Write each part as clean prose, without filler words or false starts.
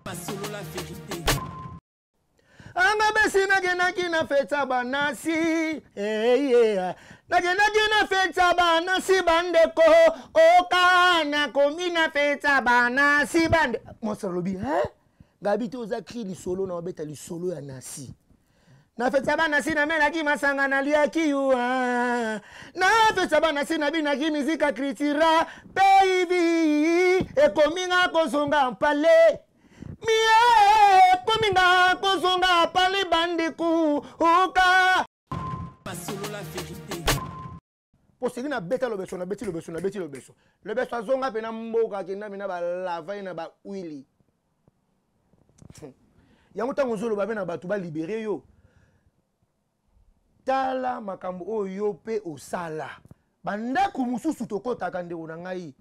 Masolo la vérité. Anga besi nakendaki na feta banasi hey, yeah. Nakendaki na feta banasi bandeko oka nakomi na feta banasi bande mwasi alobi eh? Gabi te oza cri lisolo na obeta lisolo ya nasi na feta banasi namelaki masanga naliaki yu na feta banasi nabinaki mizika critira peivi ekomi nga kozonga mpale mie ekomi nga kozonga pale bandiku uka Masolo la vérité. Po seki na beta lobeso na beti lobeso na beti lobeso lobeso azonga mpe na mboka akenda mpe na balava ye na bawili yango ntango ozoloba mpe na bato balibere yo tala makambo oyo yo mpe osala bandako mosusu tokɔtaka ndeko na ngai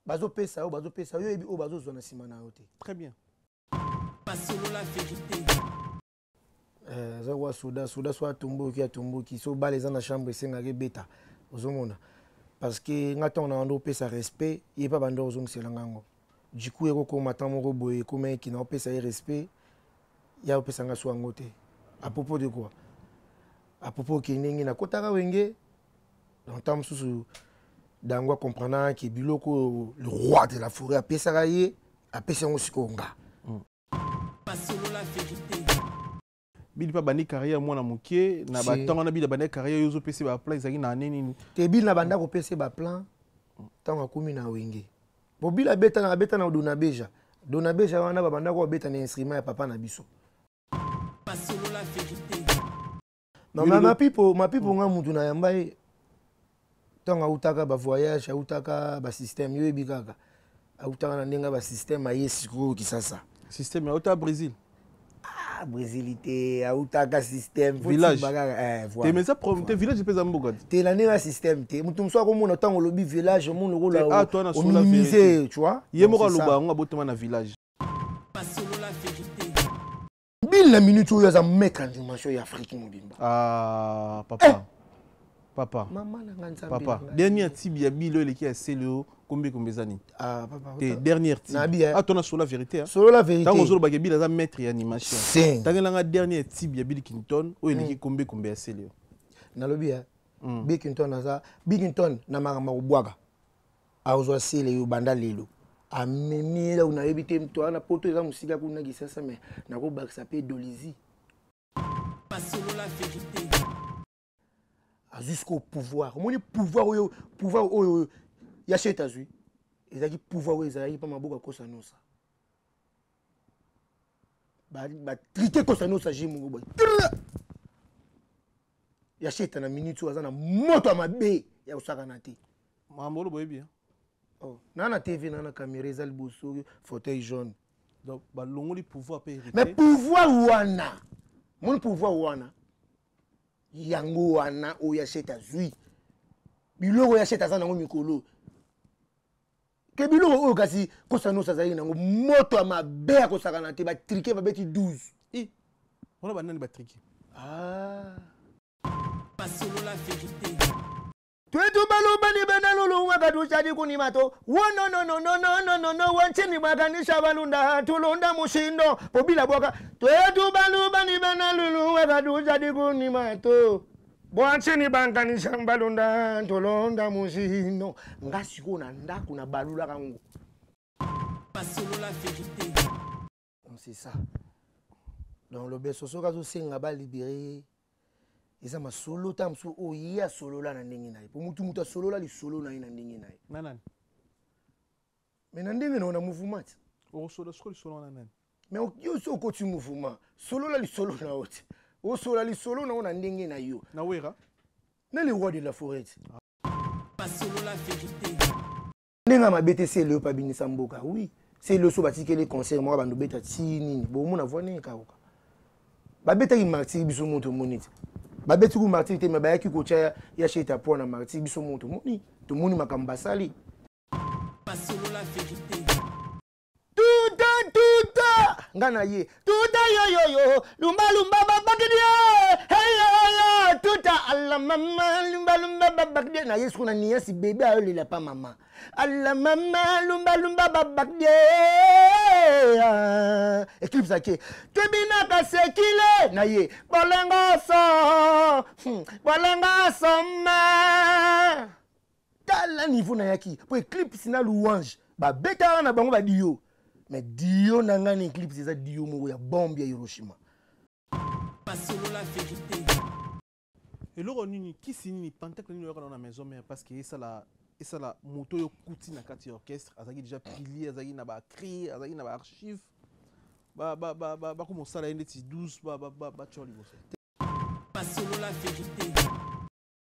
bazopesa yo bazopesa yo oyebi oyo bazozwa na nsima na yo te. Très bien. Masolo la vérité. Aza kwa soda soda so atomboki atomboki so bale eza na chambre esengaka ebeta ozomona parce que nga ntango na bando opesa respect ye mpe bando ozongisela nga yango du coup ekokoma ntango moko boye ekoma eki na opesa ye respect ya opesa nga so yango te. À propos de quoi? À propos oke ndenge nakotaka wenge donc ntango mosusu dango acomprendaka ke biloko oyo le roi de la forêt apesaka ye apesi yango sikoyo nga. Masolo la vérité. Bili mpe abandi carrière mwana moke na batango wana. Bili abandi carrière, yo ozopesa baplan ezalaki na ane nini? Te, Bili na banda kopesa baplan ntango akomi na wenge bo Bili abeta na abeta na Dona Beja. Dona Beja wana babanda ko abeta na instrument ya papa na biso. Masolo la vérité. Non, mais mapipo mapipo nga mutu na yamba ye ntango autaka bavoyage, autaka basystème, yo yebi kaka autaka na ndenge ya basystème aye sikoyo Kisasa. Système auta Brésil? Ah, Brésil te, autaka système. Village. Kaka te, mais eza problème te, village mpe eza mboka te. Te, na ndenge ya système te. Moto mosusu akomona ntango olobi village omona lokola ominimize, tu vois. Ye moko aloba yango, abotama na village. Masolo la vérité. Bile na minute oyo aza maître en dimension ya Afrique mobimba. Ah papa, eh. Papa. Mama na nga, Nzambe. Papa, dernière tibi ya Bile oyo eleki ya sele oyo kombi kombi eza nini? Ah papa. Te, dernière tibi. Nabi, ah, tona solo la vérité. Solo la vérité. Ntango ozolobaka Bile aza maître ya animation, ntangelanga dernière tibi ya Bill Clinton oyo eleki kombi kombi ya sele oyo. Nalobi ya Bill Clinton aza Bill Clinton na makambo akobwaka azwa sele yo banda lelo amemi ye nayebi te moto wana poto eza mosika kuna Kisasa me nakobakisa mpe Dolizi. Masolo la vérité. Azwi sikoyo pouvoir. Omoni pouvoir oyo, pouvoir oyo ya shet azwi ezalaki pouvoir oyo ezalaki mpa maboko akosa nosa batrike kosa nosa ji moko boye ya sheta na minute oyo aza na moto ya mabe ya kosakana te. Makambo olo boyebi? Oh, na na TV na na caméra eza liboso fauteuil jaune. Donc balongoli pouvoir mpe. Mais pouvoir wana moni, pouvoir wana yango wana oyo ya shet azwi, biloko ya shet aza nango mikolo ke biloko oyo kasi kosa nyonso azalaki nango moto ya mabe ya kosakana te. Batrike babeti 12. Wana banani batrike? Ah. Masolo la vérité. Twetu balubani bena lulu wakatushadi kunimato wonononononononono wanchini bwakanisha balunda tulunda mushindo pobila bwaka twetu balubani bena lulu wakatushadi kunimato bwanchini bankanisha balunda tulunda mushindo. Nga sikoyo na ndako na balulaka ngo. Masolo la vérité. C'est ça. Donc lobeso soki azosenga balibere eza masolo ta mosusu oyo ye asolola na ndenge na ye po mutu mutu asolola lisolo na ye na ndenge na ye. Na nani? Mais na ndenge na yo na mouvement ti. Okosola sikoyo lisolo wana nani? Mais yo so okoti mouvement, solola lisolo na yo ti osola lisolo na yo na ndenge na yo. Na Wera? Na le roi de la forêt ti. Masolo la vérité. Ndenge ya mabe te, sele oyo mpe abinisa mboka. Oui, sele so batikeli concert moko bando beta ti nini bomona voi ndenge kauka babetaki martyr biso moto omoni te babeti ku martyr te me bayaki kotya ya sheta po na martyr biso moto omoni tomoni makambo basali. Masolo la vérité. Tuta tuta nga na ye tuta yoyoyo lumba lumba babakidie heyoyo tuta ala mama lumba lumba babakidie na ye siko na niasi bebe ayolela pa mama ala mama lumba lumba babakidie. Eclipse ake tobinaka sekile na ye bolengo so bolengo soma. Tala niveau nayaki mpo Eclipse na Louange babetaka na bango badio, mais dio na ngai na Eclipse eza dio moko ya bombe ya Hiroshima. Masolo la vérité. Eloko nini, kisi nini, pentacle nini oyaka na Maison Mère? Parce que esala moto oyo okuti na kati ya orchestre azalaki déjà pilier, azalaki na bacri, azalaki na baarchive, bakoma osala ye ndeti 12 batya liboso. Masolo la vérité.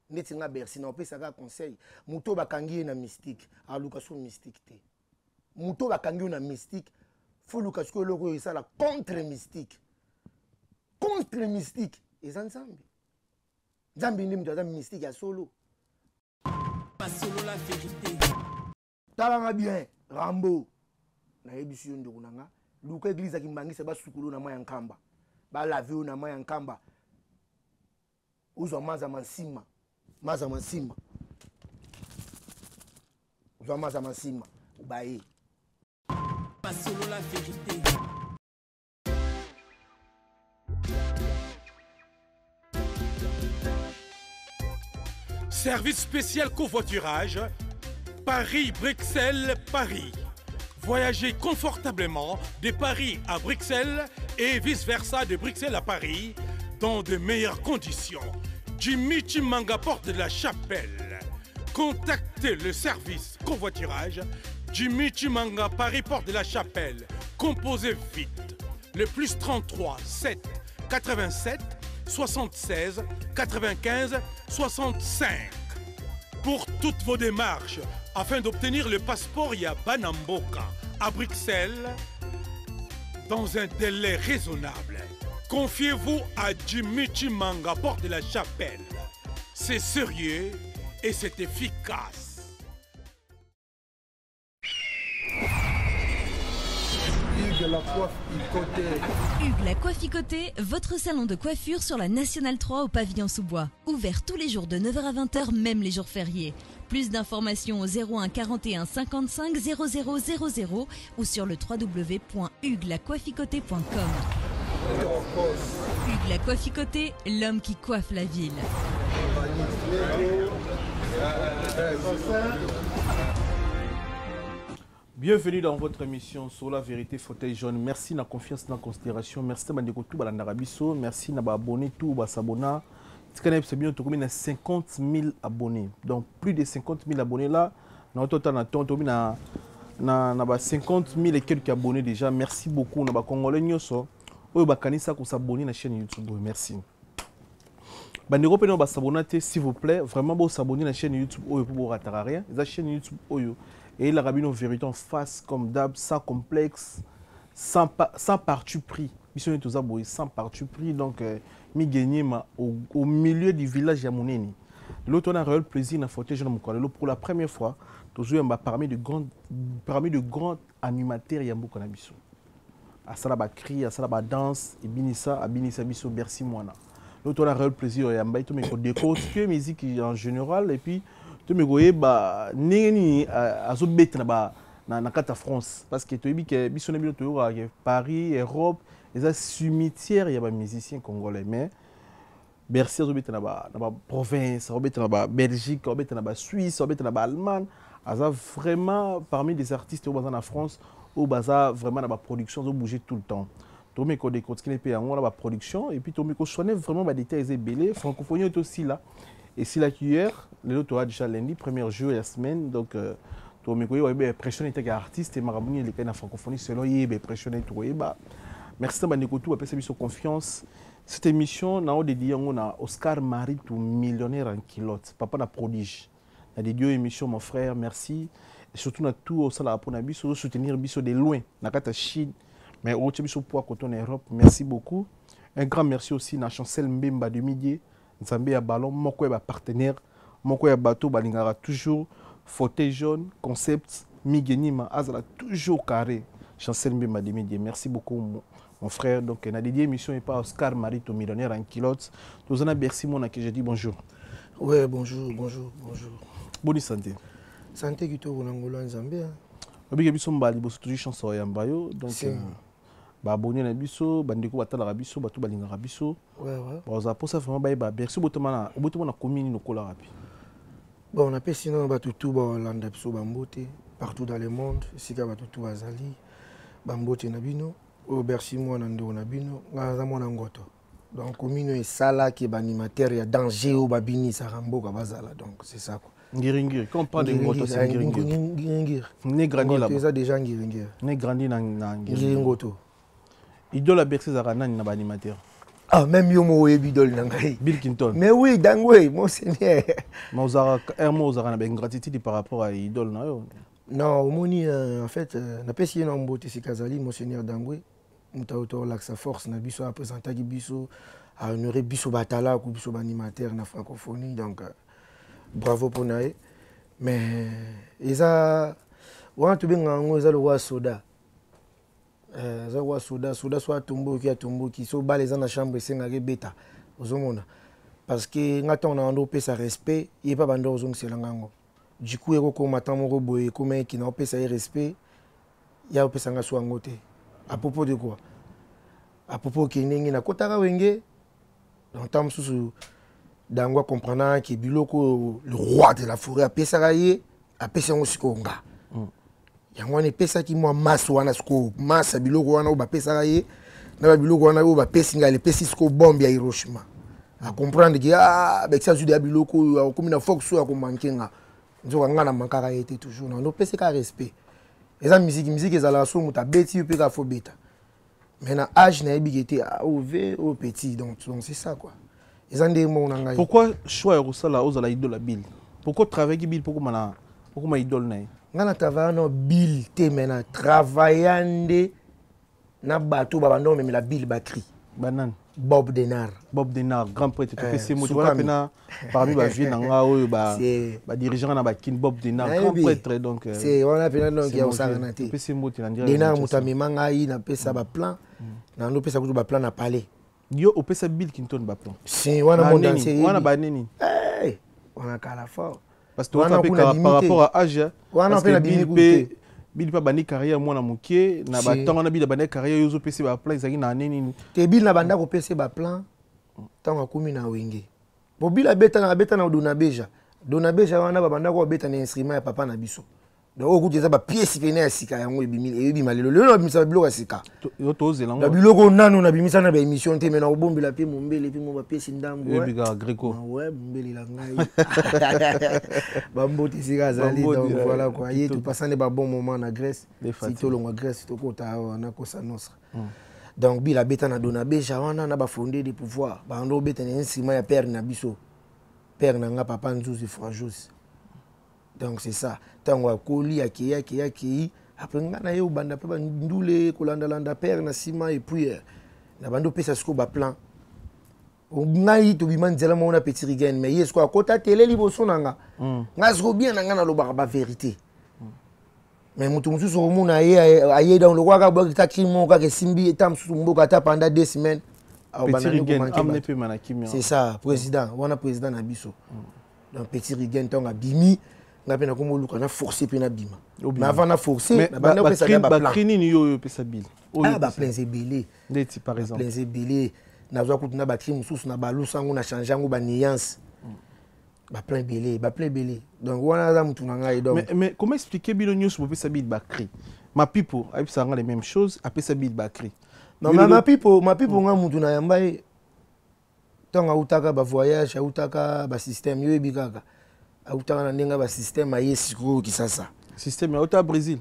Ndeti nga Bercy na opesaka conseil, moto oyo bakangi ye na mystique aluka so mystique te. Moto oyo bakangi yo na mystique, fo luka sikoyo eloko oyo esala contre mystique. Contre mystique eza Nzambe. Nzambe nde moto aza mystique ya solo. Masolo la vérité. Talanga bien Rambo, nayebisi yo ndeko na nga, luka église ya Kimbangisa, basukulu na mai ya Nkamba, balave yo na mai ya Nkamba, ozwa maza mansima, maza mansima, ozwa maza mansima obaye. Masolo la vérité. Service spécial covoiturage, Paris, Bruxelles, Paris. Voyagez confortablement de Paris à Bruxelles et vice-versa de Bruxelles à Paris dans de meilleures conditions. Jimmy Chimanga, porte de la Chapelle. Contactez le service covoiturage Jimmy Chimanga, Paris, porte de la Chapelle. Composez vite le plus 33 7 87 76 95 65. Pour toutes vos démarches afin d'obtenir le passeport ya Banamboka à Bruxelles dans un délai raisonnable, confiez-vous à Jimmy Chimanga, porte de la Chapelle. C'est sérieux et c'est efficace. Hugues la coiffe Icoté. Hugues la coiffe Icoté, votre salon de coiffure sur la Nationale 3 au pavillon sous-bois. Ouvert tous les jours de 9h à 20h, même les jours fériés. Plus d'informations au 01 41 55 00 00 ou sur le w w w point hugues la coiffe icoté point com. Hugues la coiffe Icoté, l'homme qui coiffe la ville. Bienvenue dans votre émission sur la vérité fauteuil jaune. Merci na confiance, na considération. Merci na bandeko tout balanda biso. Merci na ba abonné tout ba s'abonna. Tikana c'est bien tokomi na 50 000 abonnés. Donc plus de 50 000 abonnés là. Na total na ton tokomi na ba 50 000 et quelques abonnés déjà. Merci beaucoup na ba congolais nyoso. Oyo ba kanisa ko s'abonner na chaîne YouTube. Merci. Bandeko pe no ba s'abonner te s'il vous plaît, vraiment bo s'abonner na chaîne YouTube oyo pour bo ratara rien. Eza chaîne YouTube oyo et la rabino vérité en face comme d'hab, sans complexe, sans parti pris. Biso ne toza boye sans parti pris, donc mi gagner ma au milieu du village ya Munene. L'autre on a réel plaisir na fauteuil jeune Mokolelo pour la première fois tozo yamba parmi de grands animateurs ya mboka na biso. Asala ba cri, asala ba danse, et binisa, abinisa biso Bercy Mwana. L'autre on a réel plaisir ya mbaito mais ko décortiquer musique en général et puis to me goye ba nini azo beta na ba na kata France parce que toyebi ke biso na bino toyoka ke Paris, Europe eza cimetière ya ba musiciens congolais, mais Bercy azo beta na ba province, azo beta na ba Belgique, azo beta na ba Suisse, azo beta na ba Allemagne, aza vraiment parmi des artistes oyo baza na France oyo baza vraiment na ba production azo bouger tout le temps. Tomi ko décortiquer pe yango na ba production et puis tomi ko soigner vraiment ba détails ebele francophonie est aussi là. Et si la hier, le autre déjà lundi, premier jour de la semaine, donc tomi ko yeba pressionné était artiste et marabuni les na francophonie selon yeba pressionné to yeba. Merci ba ndeko tout apesa biso confiance. Cette émission na dédié yango na Oscar Marie tout millionnaire en culotte, papa na prodige. Na dédié émission mon frère, merci. Et surtout na tout au sala pour na biso soutenir biso de loin na kata Chine. Mais au biso pour côté en Europe, merci beaucoup. Un grand merci aussi na Chancel Mbemba de Midi, Nzambe ya ballon, moko ya ba partenaire, moko ya bateau balingara toujours fauteuil jaune, concept Migenima azala toujours carré. Chancel Mbemba de Midi, merci beaucoup mon frère. Donc na dédié émission et pas Oscar Marie to millionnaire en culotte. Tozana Bercy mon que je dis bonjour. Ouais, bonjour, bonjour, bonjour. Bonne santé. Santé kitoko na ngolo ya Nzambe, hein. Obike biso mbali boso toujours chance ya mbayo. Donc, Si. Baabonné na biso, bandeko batalaka biso, bato balingaka biso, bazala mposa vraiment bayeba Bercy obotama na commune nini, okolaka mpe? Bon, napesi nano bato tu balanda biso bambote partout dans le monde, esika bato tu bazali, bambote na bino. Oyo Bercy, mwana ndeko na bino. Ngai naza mwana Ngoto, donc commune oyo esalaki baanimateur ya danger oyo babinisaka mboka bazala. Donc c'est ça quoi. Ngiringiri, quand on parle de Ngoto, c'est Ngiringiri. Ngiringiri. Né, grandi là-bas. Eza déjà Ngiringiri. Né, grandi na Ngiri Ngoto. Idole ya Bercy ezalaka nani na baanimateur? Ah, même yo moko oyebi idole na ngai. Bill Clinton. Mais oui, Dangwe, mon seigneur. Mais ozalaka un mot, ozalaka na baingratitude par rapport à idole na yo? Non, omoni, en fait, napesi ye na mbote esika azali, monseigneur Dangwe, moto auto olakisa force na biso, apresentaki biso, ahonore biso batalaku, biso baanimateur na francophonie. Donc bravo mpona ye. Mais eza wana tobengaka yango, eza lokwa soda. Eza lokwa soda. Soda so atomboki, atomboki. So bale eza na chambre, esengaka ebeta, ozomona. Parce que nga, ntango na bando opesa respect, ye mpe bando ozongiselanga yango. Du coup ekokoma ntango moko boye, ekoma eki na opesa ye respect, ya opesanga so yango te. À propos de quoi? À propos oke ndenge nakotaka Wenge. Donc ntango mosusu Dango acomprendaka ke biloko oyo le roi de la forêt apesaka ye, apesi yango sikoyo nga. Yango wana epesaki mwa masse wana. Sikoyo masse ya biloko wana oyo bapesaka ye na babiloko wana oyo bapesi ngai, epesi sikoyo bombe ya Hiroshima. Acomprendre ke, ah, bekisi azwi deya biloko oyo, akomi na force oyo akomanke nga. Nzoka nga na mankaka ye te, toujours na opesi kaka respect. Eza musique, musique ezalaka so moto abeti yo mpe kaka fo beta. Mais na âge nayebi ke te, ah, oyo ve oyo petit. Donc c'est ça quoi, eza ndenge moko na ngai. Pourquoi choix ya kosala ozala idole ya Bill? Pourquoi travaillaki Bill mpo koma okoma idole na ye? Nga na travailla no Bill te, mais na travailla nde na bato babanda komemela Bill bacri. Banani? Bob Denar. Bob Denar, grand prêtre, topesi ye moto wana mpena parmi bavie na nga oyo badirigeant na bakini, Bob Denar, grand prêtre. Donc c'est wana mpena, donc ya kosangana te. Topesi ye mbote na Denar, moto amema ngai, napesa baplan, nando opesa kutu baplan na palais. Yo opesa Bill Clinton baplan? Si, wana monde entier. Wana banini? Wana kala fort. Parce que wana par rapport à âge, wana mpe nabimi mpe, Bill mpe abandi carrière mwana moke na batango wana. Bill abandi carrière, yo ozopesa baplan ezalaki na nini? Te, Bill na banda kopesa baplan ntango akómi na Wenge. Bo Bill abeta, abeta na Dona Beja. Dona Beja wana babanda kobeta na instrument ya papa na biso. Donc oyo kutu eza bapièce pene ya sika, yango ebima lelo. Lelo nabimisa babiloko ya sika. Tozela. Babiloko nano nabimisa na baémission te, mais nakobombela mpe mombele mpe mo bapièce ndambo. Oyebikaka Greco. Ouais, mombelela ngai bambote esika azali. Donc voilà quoi, ye topasa nde babon moment na Grèce. Si tolongwa Grèce, tokota awa na Cosa Nostra. Donc Bill abeta na Dona Beja wana na bafonde de pouvoir, bando obeta na instrument ya père na biso, père na nga, papa Nzuzi Frajos. Donc c'est ça, ntango akoli, akei, akei, akei, après nga na ye obanda mpe bandule kolandalanda père na nsima. Et puis na bandi opesa sikoyo baplan. Ngai tobima nzela moko na petit Rigen, mais ye sikoyo akota tele liboso na nga. Ngai sikoyo bien na ngai nalobaka bavérité, mais moto mosusu okomona aye, aye, donc lokola kaka bwaki ta crime moko kaka esimbi eta mosusu mboka ata pendant 2 semaines. C'est ça, président wana, président na biso. Donc petit Rigen, ntango abimi, nga mpe nakomi oluka na force mpe nabima. Mais avant na force, nabanda opesa bacri nini yo oyo opesa Bill? Ah, baplans ebele. Ndeti par exemple? Baplans ebele. Nazwa kutu na bacri mosusu na balusa yango, na change yango banuance. Baplan ebele, baplan ebele. Donc wana aza mutu na ngai, donc Mais comment expliquer bino nyonso bopesa Bill bacri? Mapipo ayebisaka nga les mêmes choses, apesa Bill bacri. Non, mais Mapipo, Mapipo, nga mutu na yamba ye ntango autaka bavoyage, autaka basystème, yo oyebi kaka, autaka na ndenge ya basystème, aye sikoyo Kisasa. Système, auta Brésil?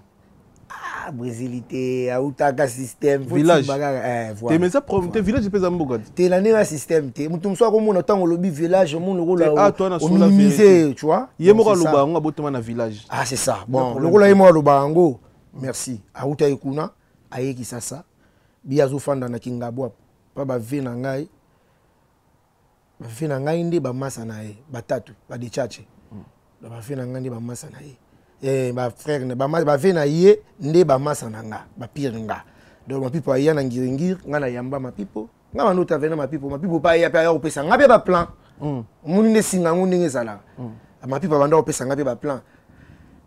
Ah, Brésil te, autaka système. Village. Kaka te, mais eza problème te, village mpe eza mboka te. Te, na ndenge ya système te. Moto mosusu akomona ntango olobi village, omona lokola ominimize, tu vois. Ye moko aloba yango, abotama na village. Ah, c'est ça. Bon, lokola ye moko aloba yango, merci. Auta ye kuna, aye Kisasa, bi azofanda na Kingabwa mpa bave na ngai. Bave na ngai nde bamasa na ye batatu badechache. Bave na ngai nde bamasa na ye, bafrère bave na ye nde bamasa na nga, bapire nga. Donc Mapipo aya na Ngiringiri, nga na yamba Mapipo, nga bando tave na Mapipo. Mapipo mpe aya, mpe aya kopesa nga mpe baplan. Omoni nde singa yango ndenge ezalaka. Mapipo abanda kopesa nga mpe baplan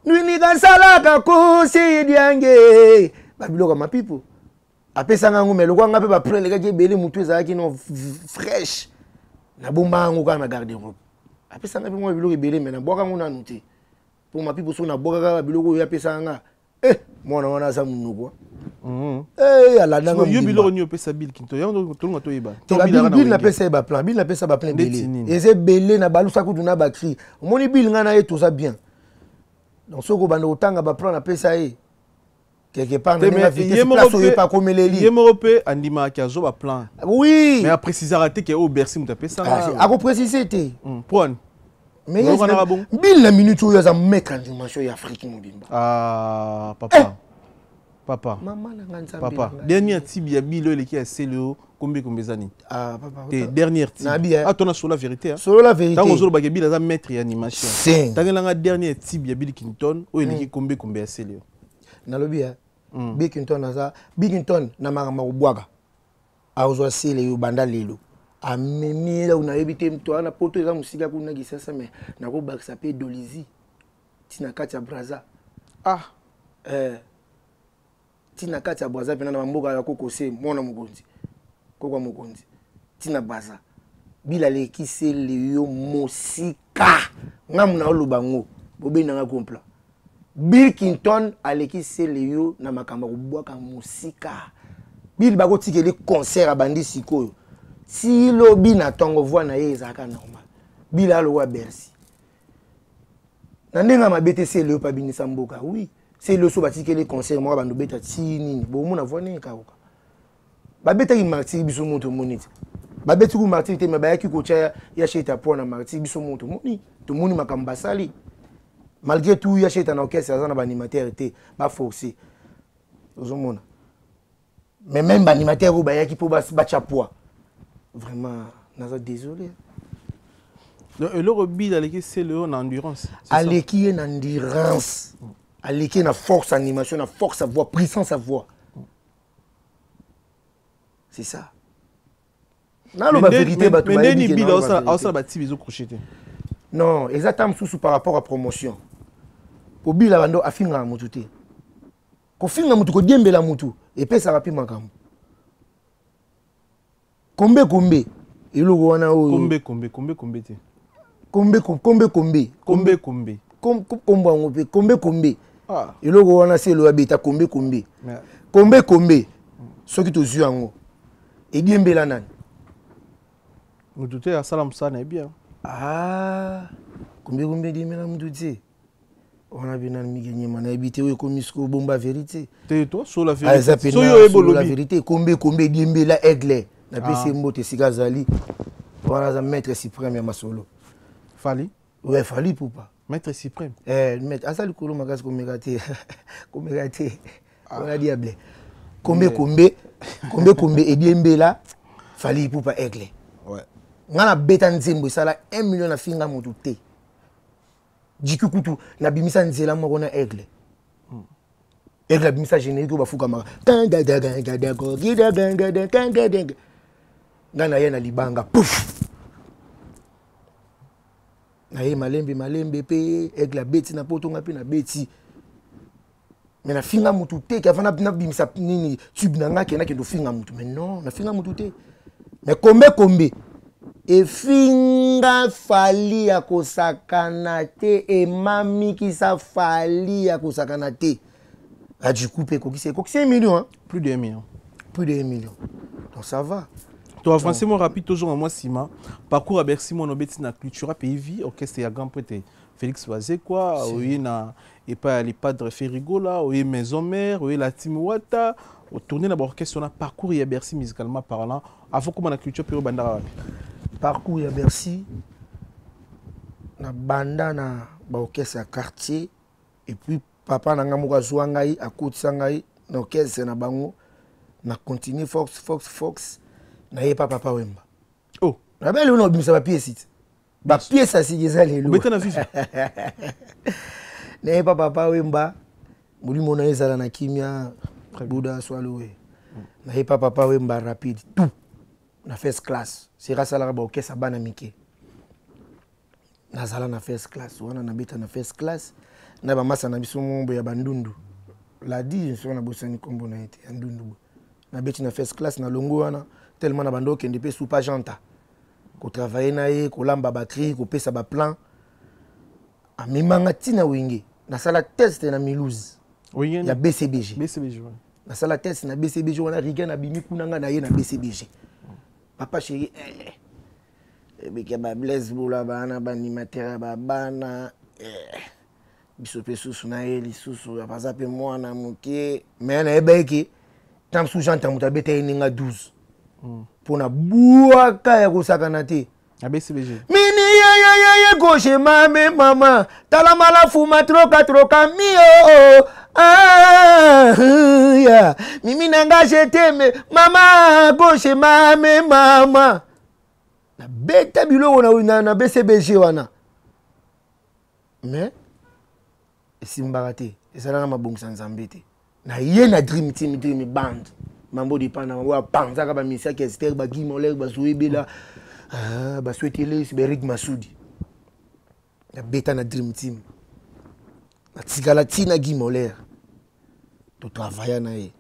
nwini kasalaka kosi diange, babiloko ya Mapipo. Apesanga yango, mais lokola nga mpe baplan elekaki ebele, motu ezalaki no fraîche, nabomba yango kaka na garde robe. Apesanga mpe mwa biloko ebele, mais nabwaka yango nanu te, mpo mapipo soki nabwakaka biloko oyo apesaka nga, eh, mwana wana aza monoko. Eh, alandanga. Yo biloko nini opesa Bill Clinton? Yango tolonga toyeba. Bill napesa ye baplan, Bill napesa baplan ebele, eza ebele, na balusa kutu na bacri. Omoni Bill, ngai na ye toza bien. Donc soki obanda kotanga baplan napesa ye quelque part, na ndenge vitesse, place oyo epa akomeleli. Ye moko mpe andimaka azwa baplan. Oui. Mais aprécisaka te ke oyo Bercy moto apesaka. Akoprécise te. Mpo ani? Mais Bill, na minute oyo, aza maître en dimension ya Afrique mobimba. Ah, papa, eh! Papa. Mama na nga, Nzambe. Papa, dernière tibi ya Bill oyo eleki ya sele oyo, kombe kombe eza nini? Ah, papa. Te, dernière tibi. Nabi, ah, tona sur la vérité. Solo la vérité. Ntango ozolobaka Bill aza maître ya animation, tangelanga dernière tibi ya Bill Clinton oyo eleki kombe kombe ya sele oyo. Nalobi ya Bill Clinton, aza Bill Clinton na makambo akobwaka, azwa sele yo banda lelo amemi ye. Nayebi te to wana poto eza mosika kuna Kisasa, mais nakobakisa mpe Dolizi ntina kati ya Braza. Ah. Eh, ntina kati ya Braza mpena na bamboka ya kokose, mwana mokonzi, koko ya mokonzi, ntina Braza. Bila aleki sele yo mosika. Ngamu na oloba ngo, bobendanga kompla. Bill Clinton aleki sele yo na makambo ya kobwaka mosika. Bill, bakotikeli concert, abandi sikoyo ti lobi na ntongo, voi na ye ezalaka normal. Bill alokola Bercy na ndenge ya mabe te. Sele yo mpe abinisa mboka, oui. Sele yo so batikeli concert moko, bando beta ti nini, bomona voi ndenge kauka. Babetaki Martyr, biso moto omoni te. Babeti ku Martyr te, me bayaki kotya ya Sheta po na Martyr. Biso moto omoni, tomoni makambo basali. Malgré tout, ya Sheta na orchestre aza na baanimateur te, baforce ozomona. Mais même baanimateur oyo bayaki mpo batya poids, vraiment naza désolé. Donc eloko Bill aleki sele oyo na endurance? Aleki ye na endurance, aleki ye na force animation, na force à voix, puissance à voix, c'est ça. Naloba vérité, bato. Ndeni Bill aosala batibi ezocroche te? Non, eza ta mosusu par rapport à promotion. Po Bill bando afingaka motu te. Kofinga motu, kodiembela motu epesaka mpe makambo. Kombe kombe, eloko wana oyo. Kombe kombe, kombe kombe te. Kombe kombe kombe. Kombe kombe. Kombo yango mpe kombe kombe. Ah. Eloko wana se elo abeta kombe kombe, kombe kombe. Soki tozwi yango, ediembela nani? Motu te, asala mosala na ye bien. Ah, kombe kombe ediembela motu te. Wana mpe nani mike nyema, nayebi te. Oyo ekomi sikoyo bomba vérité. Te, to sur la vérité. Soki oyebi, olobi vérité. Kombe kombe ediembela Aigle. Napesi ye mbote esika azali wana, aza maître suprême ya masolo. Fali? Ouais, Fali Pupa. Maître suprême. Eh, maître aza likolo makasi, komeka te, komeka te wana diable. Kombe kombe, kombe kombe ediembela Fali Pupa, Aigle. Nga nabeta nzembo esala 1 million, nafinga motu te. Jiki kutu nabimisa nzela moko na Aigle. Aigle abimisa générique oyo bafukamaka, ngai naye na libanga, pouf, naye malembe malembe mpe Aigle abeti na poto, ngai mpe nabeti. Mais nafinga mutu te. Ke avant nabimisa nini, tube na ngai, ke nakende ofinga mutu, mais non, nafinga mutu te. Mais kombe kombe efinga Fali ya kosakana te, emamikisa Fali ya kosakana te. Ajiku mpe ekokisi, ekokisi 1 million, hein? Plus de 1 million. Plus de 1 million, donc ça va. To avancer mo rapide, toujours mwa nsima. Parcours ya Bercy, mwana obeti na Cultura Pays Vie, orchestre ya grand prêtre Félix Wazekwa, oye na epai ya le Padre Ferrigola, oye Maison Mère, oye la Team Wata, otourne na baorchestre wana. Parcours ya Bercy musicalement parlant, avant koma na Culture mpe, obandaka wapi? Parcours ya Bercy, na banda na baorchestre ya quartier, et puis papa na ngai moko azwa ngai, akotisa ngai na orchestre na bango. Na continue force force force, naye pa Papa Wemba. Oh. Nabeli ona obimisa bapiesi te, bapiesi ya sika eza lelo. Obeta na Viva. Naye pa Papa Wemba, molimo na ye ezala na kimia, buda swalowe. Naye pa Papa Wemba rapide, tout na first class. Sera asalaka baorchestre bana mike, nazala na first class wana, nabeta na first class na bamasa na biso mombo ya Bandundu, ladi. Soki nabosani nkombo na ye te, ya Ndundu boye. Nabeti na first class, nalongo wana tellement na bando okende mpe supa janta kotravaille na ye, kolamba bacri, kopesa baplan. Amemanga ntina Wenge, nasala test na Milouse ya BCBG. BCBG, ouais. Nasala test na BCBG wana, Rigen abimi kuna, nga na ye na BCBG. Papa chéri, eh, ebiki ya bablaise bola bana baanimateur ya babana, eh, biso mpe susu na ye lisusu aza mpe mwana moke, me nayeba eke ntango mosusu Jean Ntango moto abeta ye ndenge 12 mpo na bwaka ya kosakana te. Na BCBG. Mini yeyeyeye gauche mame mama tala malafuma troka troka mio, ah, yeah. Mimi nanga je t'aime mama gauche mame mama. Nabeta biloko na BCBG wana, mais esimbaka te, ezalaka mabongisa Nzambe te. Na ye na Dream Team, Dream Band, mambo dépend na oyo apanzaka bamisiaki Ester, bagimoler, bazoyebela basweteles berig Masudi. Nabeta na Dream Team, natikala ntina Guy Moler, totravailla na ye.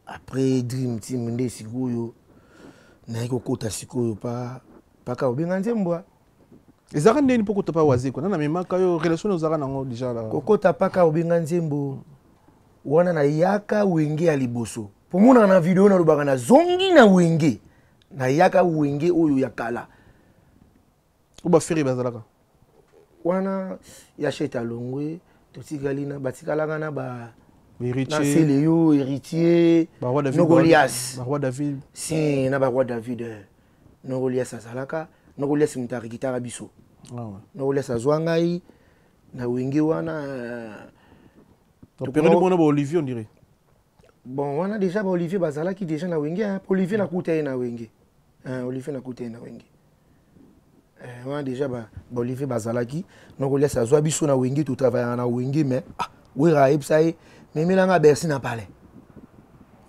Après Dream Team nde sikoyo naye kokota sikoyo pa paka obenga nzembwa. Ezalaka ndeni mpo kota pa Wazekwa? Nana amemaka yo? Relation ozalaka nango déjà la? Kokota paka obenga nzembo wana, nayaka Wenge ya liboso. Po monaka na video nalobaka nazongi na Wenge, nayaka Wenge oyo ya kala. Oyo baFerre bazalaka. Wana ya Shete alongwe, totikali na batikalaka na ba na Héritier. Seleyo, Héritier. Baroi David. Nogolias. Baroi David. Si na baroi David, eh. Nogolias azalaka, Nogolias moto arikitaka biso. Ah, ouais. Nogolias azwa ngai na Wenge wana, eh. Donc, période mona ba Olivier, on dirait. Bon, wana déjà ba Olivier bazalaki déjà na Wenge, hein. Olivier nakuta ye na Wenge. Hein, Olivier nakuta ye na Wenge. Eh, wana déjà ba Olivier bazalaki. Nogolias azwa biso na Wenge, totravaillaka na Wenge, mais ah, Wera ayebisa ye: memelanga Bercy na palais.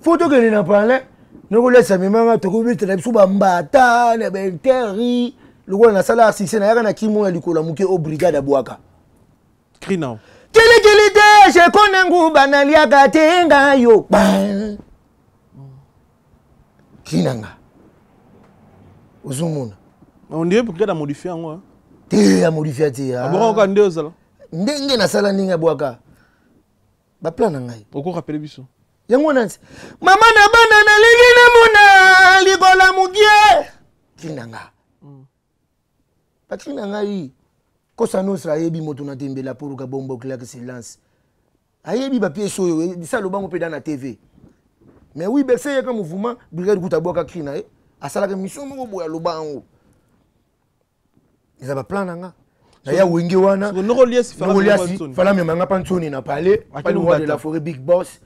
Fo tokende na palais. Nogolias amemanga, tokobetela biso bambata na bainteri. Lokola nasala succès, nayaka na kimo ya likolo ya moke o brigade abwaka. Cri nao. Kilikili te, shekona nguba naliaka te ngai yo cri na nga, ozomona. On dirait brigade a modifié yango, hein. Te, amodifia te, ah. Abongo kaka nde ozala. Ndenge nasala, ndenge abwaka baplan na ngai. Oko rappeler biso. Yango wana nti mama na bana nalingi namona likola mokie cri na nga, bacri na ngai. Kosa Nostra ayebi moto na tembela poruka bombo claque silence, ayebi bapiese oyo bisa lobango mpe da na TV. Mais oui, Berse eyaka mouvement brigade kuta abwaka cri na ye, asalaka mission moko boye, aloba yango eza baplan na nga naya Wenge wana. Nokoliasi. Nokoliasi fala memanga mpa ntsoni na palais. Akeli pa le roi de Mbata. la forêt, big boss,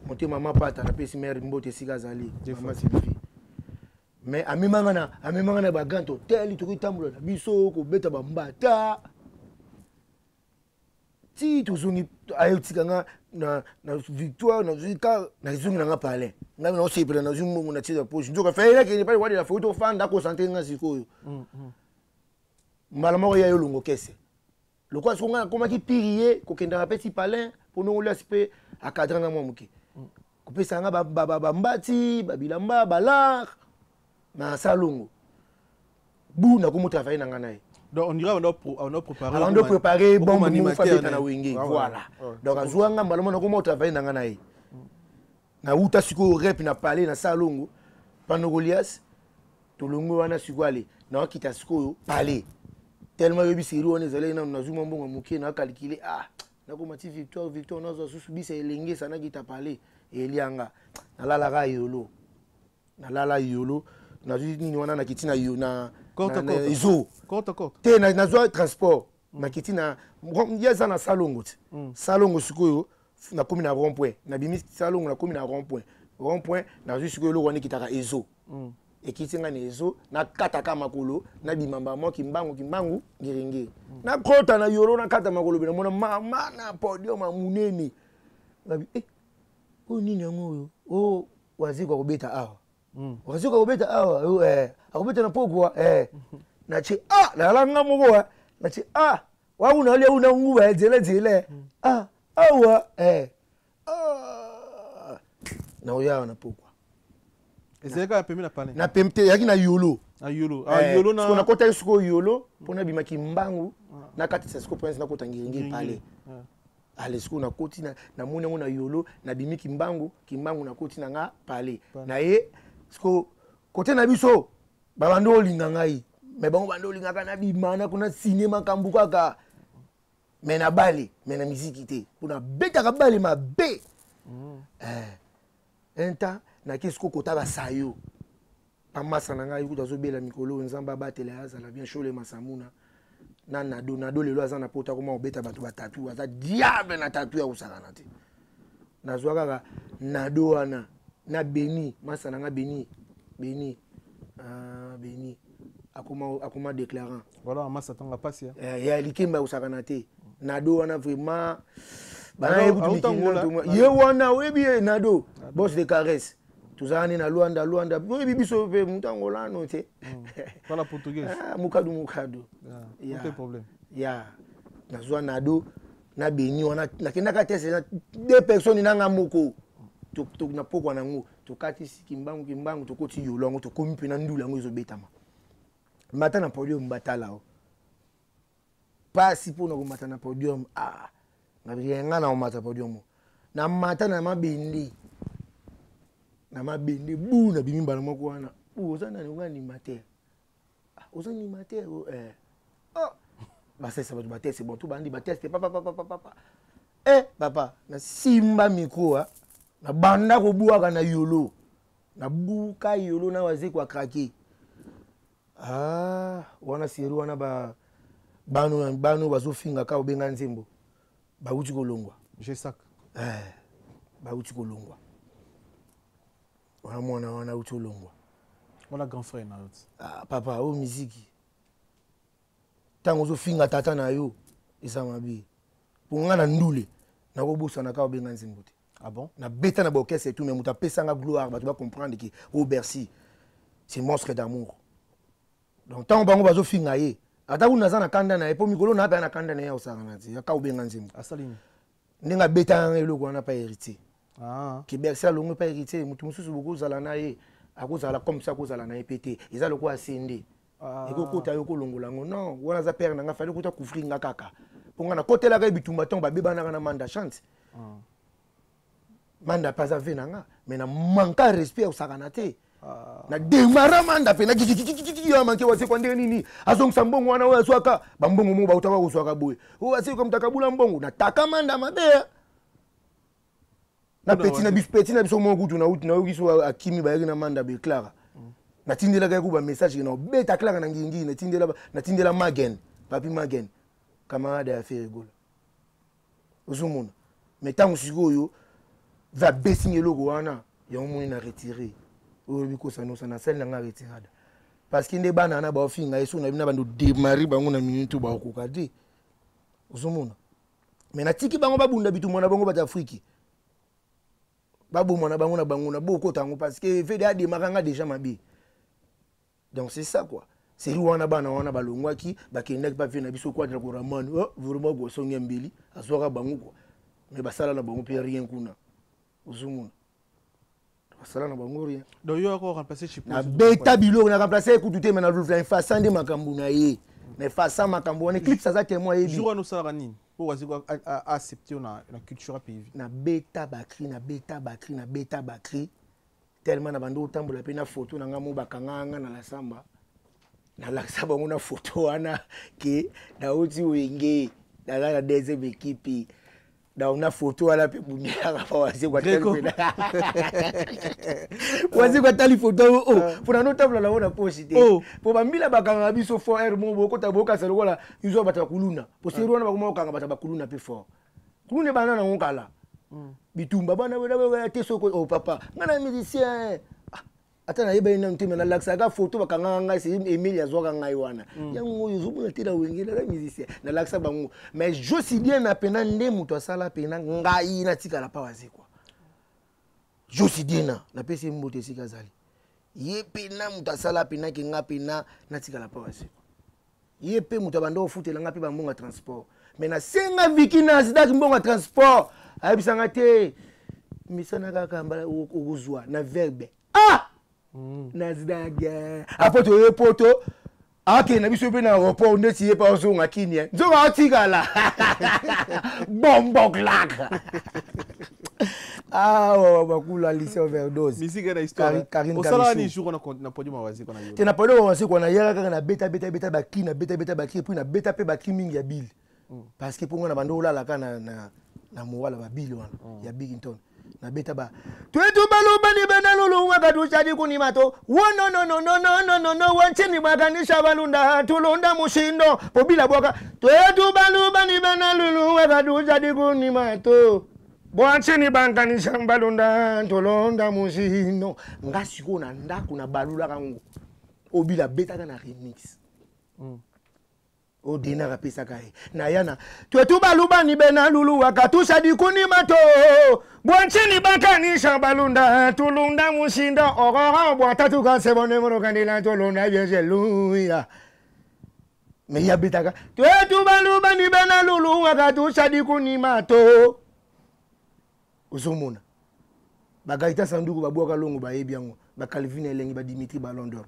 motema mapata. Napesi mare mbote esika azali, mama Sylvie. Mais amemanga na bagrand hotel, tokotambola na biso, kobeta bambata ti tozongi. Ayotika nga na Victoire, nazwi ka nazongi nanga palais. Ngai naosepela, nazwi mbongo na tie na poche. Nzoka fe nakende pale wadela foi, tofanda concentre nga sikoyo. Mbala moko ya yo longo kese lokola siko ngai nakomaki piri ye kokendaka mpe ti palin mpo nongoliasi mpe akadre nga mwa moke, kopesa nga bambati, babilamba, balar na salongo bu nakomi travaille na ngai na ye. Donc on dirait on a préparé. Abando préparé Okoma bombe animateur moko abeta na na ye. Wenge. Ah ouais. Voilà. Ouais. Donc azwa nga mbala moko, nakoma otravaille na ngai na ye. Nauta sikoyo rep na palais na salongo panogolias, tolongo wana sikoyo ale naokita sikoyo palais tellement yoyebi seri wana ezalaki nanu. Nazwi mwa mbongo ya moke, nakalkule, ah, nakoma ti Victoire. Victoire nazwa susu bisa elenge esa nakita palais elianga. Nalalaka yolo, nalala yolo, nazwi nini wana, nakiti na yo na Korte, korte. ezo. Korte, korte. Te, nazwa transport, nakiti na ye aza na salongo ti salongo. Sikoyo nakomi na rond point, nabimi salongo, nakomi na rond point. Rond point nazwi sikoyo eloko wana ekitaka ezo, ekiti nga na ezo, nakataka makolo, nabima mbamo kimbangu kimbangu ngiringiri, nakota na yolo, nakata makolo be namona mama na podium ya monene. Ngabi eh, oyo nini yango oyo? O Wazekwa akobeta awa, Wazekwa akobeta awa, oh, eh, akobeta na pokwa, eh. Natie ah, nalala nga moko, eh. Natie ah, wakuna olia una nguba nzela nzela, ah, awa, eh. Ah. Naoya wana pokwa. Ezalaki kaka pembeni na palais? Na pembe te, eyaki na Yolo. Na Yolo. Ah, eh, Yolo na nakotaki sikoyo Yolo mpo nabimaki mbangu, nakatisa sikoyo prince, nakota Ngiringiri palais. Ale sikoyo nakoti, namoni yango na Yolo, nabimi kimbangu kimbangu, nakoti na nga palais na ye. Sikoyo kote na biso babandi olinga ngai, me bango bandi olingaka nabima nakuna sine makambo kaka me na bale, me na miziki te, mpo nabetaka bale mabe. Eh, un temps nake sikoyo kota basayo bamasa na ngai kutu azobela mikolo oyo, Nzambe abatela ye, azala bien. Shole Masamuna na Nado. Nado lelo aza na pota, koma kobeta bato batatu, aza diable na tatu ya kosakana te. Nazwa kaka Nado wana na Beni, masa na nga Beni. Beni, ah, Beni akoma, akoma déclarant. Voilà, masa tanga pasi. Eh, ya likemba ya kosakana te. Nado wana vraiment ye wana oyebi ye Nado, boss de caresse, tozala nde na Lwanda. Lwanda oyebi biso mpe moto angolano te. Parla portugais. Ah, mokadu mokadu. Ya nazwa Nado na Beni wana, nakendaka te deux personnes nanga moko na pokwa nango, tokatisi kimbangu kimbangu, tokoti Yolo yango, tokomi mpe na ndula yango ezobetama. Mata na podium, batala o pasi mpona komata na podium. Ah, nga na komata podium, namata na mabende, na mabende bu, nabimi mbala moko wana. Bu, oza nani? Oza animateur? Ah, oza animateur? Eh. Oh. Basalisa bato bateste, bon, tobandi bateste, papapapapapa. Eh, papa, nasimba micro, ah. Nabanda kobwaka na Yolo, nabuka Yolo na Wazeko akrake. Ah, wana seri wana ba bano bano bazofinga ka obenga nzembo bauti kolongwa. Jesak. Eh, bauti kolongwa wana, mwana wana auti kolongwa. Wana grand frère na yo? Ah, papa, oyo miziki, ntango ozofinga tata na yo eza mabe. Mpo nga na ndule nakobosana ka obenga nzembo te. Ah bon? Nabeta na baorchestre tout, mais moto apesanga gloire, bato bacomprendre ke oyo Bercy, c'est monstre d'amour. Donc ntango bango bazofinga ye, ata kuna naza na kanda na ye, mpo mikolo na ape na kanda na ye, akosaka te aka obenga nzembo. Asali ndenge abetanga eloko wana pa Héritier. Ah. Ke Bercy alongwe pa Héritier, moto mosusu bokozala na ye, akozala comme ça, akozala na ye pe te, eza lokola asende. Ah. Ekokota yo kolongola yango, non, wana aza père na nga, fali kuta couvrir nga kaka mpo nga nakotelaka ye bitumba ntango babebanaka na Manda Chante. Ah. Manda mpe aza ve na nga, mais na manka respect ya kosakana te. Ah. Na demara Manda mpe na manke Wasekwa ndenge nini azongisa mbongo wana oyo azwaka, bambongo moko bautaka kozwaka boye, oyo Wasekwa moto akabula mbongo, nataka Manda mabe na peti na biso, peti na biso moko kutu nauti nayoki so akimi, bayaki na Manda be Clara, natindelaka ye ku bamessage ke na obeta Clara na ngingi, natindela, natindela Magen, Papi Magen, camarade ya Ferre Gola, ozomona. Mais ntango sikoyo va besinga eloko wana yango moni na retire oyo olobi kosanosa, nasali na nga retirada, parce que nde bana wana baofinga ye so na bino bando démarre bango na minute oyo bakokoka te, ozomona. Mais natiki bango babunda bitumba na bango, bato Afriki baboma na bango na bango na bokota yango, parce que vd ademaka nga déjà mabe. Donc c'est ça quoi, seri wana bana wana balongwaki, bakendaki bavie na biso Quadra Koraman. Oh, vraiment gosongi ya mbeli azwaka bango quoi, mais basala na bango mpe rien kuna, ozomona, basala na bango rien. Donc yo ako remplacer Chipo? Nabeta biloko, na remplacer ye kutu te, mais na efasa nde makambo na ye, na efasa makambo wana. Eclipse aza témoin, ayebi. Jour wana osalaka nini po Wazeko accepte yo na culture ya pays? Nabeta bacri, nabeta bacri, nabeta bacri tellement na bandi otambola mpe na foto na ngai mo bakanga nga na lasamba, nalakisa bango na foto wana ke nauti Wenge, naza na deuxième équipe. Donc na foto wana mpe bundelaka pa Wazekwa, Wazekwa atali foto oyo, oh, mpona notambola nango na posi te, mpo bambila bakangaka biso fort aire moko bokota bokasa lokola izwa bato ya kuluna, po seri wana bakoma kokanga bato ya bakuluna mpe fort. Kuluna ebanda nango kala, bitumba bana wena te soko. Oh papa, nga na musicien, ata nayebani nanu te, me nalakisaka foto bakangaka ngai, se Emile azwaka ngai wana. Yango oyo ozomona te na Wenge, naza musicien, nalakisa bango. Mais Josi bien na pena nde moto asala pena ngai natikala pa Wazekwa. Josi Diena, napesi ye mbote esika azali, ye pena moto asala pena ke nga pena natikala pa Wazekwa. Ye mpe moto abanda kofutela nga mpe bambongo ya transport, mais nasenga Viki na Azidaki mbongo ya transport, ayebisanga te. Misana kaka mbala okozwa na verbe. Ah! Nazidage. Apo toye poto akende na biso mpe na aéroport ndeti ye mpe azonga kini eh. Nzoka atikala bombo clak. Awa bakula lycée overdose. Musique na histoire. Karine. Osala ni jour na podium ya Wazekwa na yo? Te, na podium ya Wazekwa na yaka kaka na beta beta beta baki, na beta beta baki, et puis na beta mpe baki mingi ya bile. Parce que mpo nga na bando olalaka na mowala babile wana ya Bigington. Nabeta ba twetu balubani bena lulu wakatushadi kunimato wonononononononono wanchini bwakanisha balunda tulunda mushindo pobila bwaka twetu balubani bena lulu wakatushadi kunimato bwanchini bankanisha balunda tulunda mushindo. Nga sikoyo na ndako na balulaka ngo obila betaka na remix. Odinaka apesaka ye na yana twetu balubani bena lulu wakatusha dikuni mato bwanchini bakanisha balunda tulunda mushinda orora bwatatu kasebone morokandila tulunda byejeluya. Me ya betaka twetu balubani bena lulu wakatusha dikuni mato. Ozomona bagaita sanduku babwaka longo bayebi yango, ba Calvin Elengi, ba Dimitri Ballon d'Or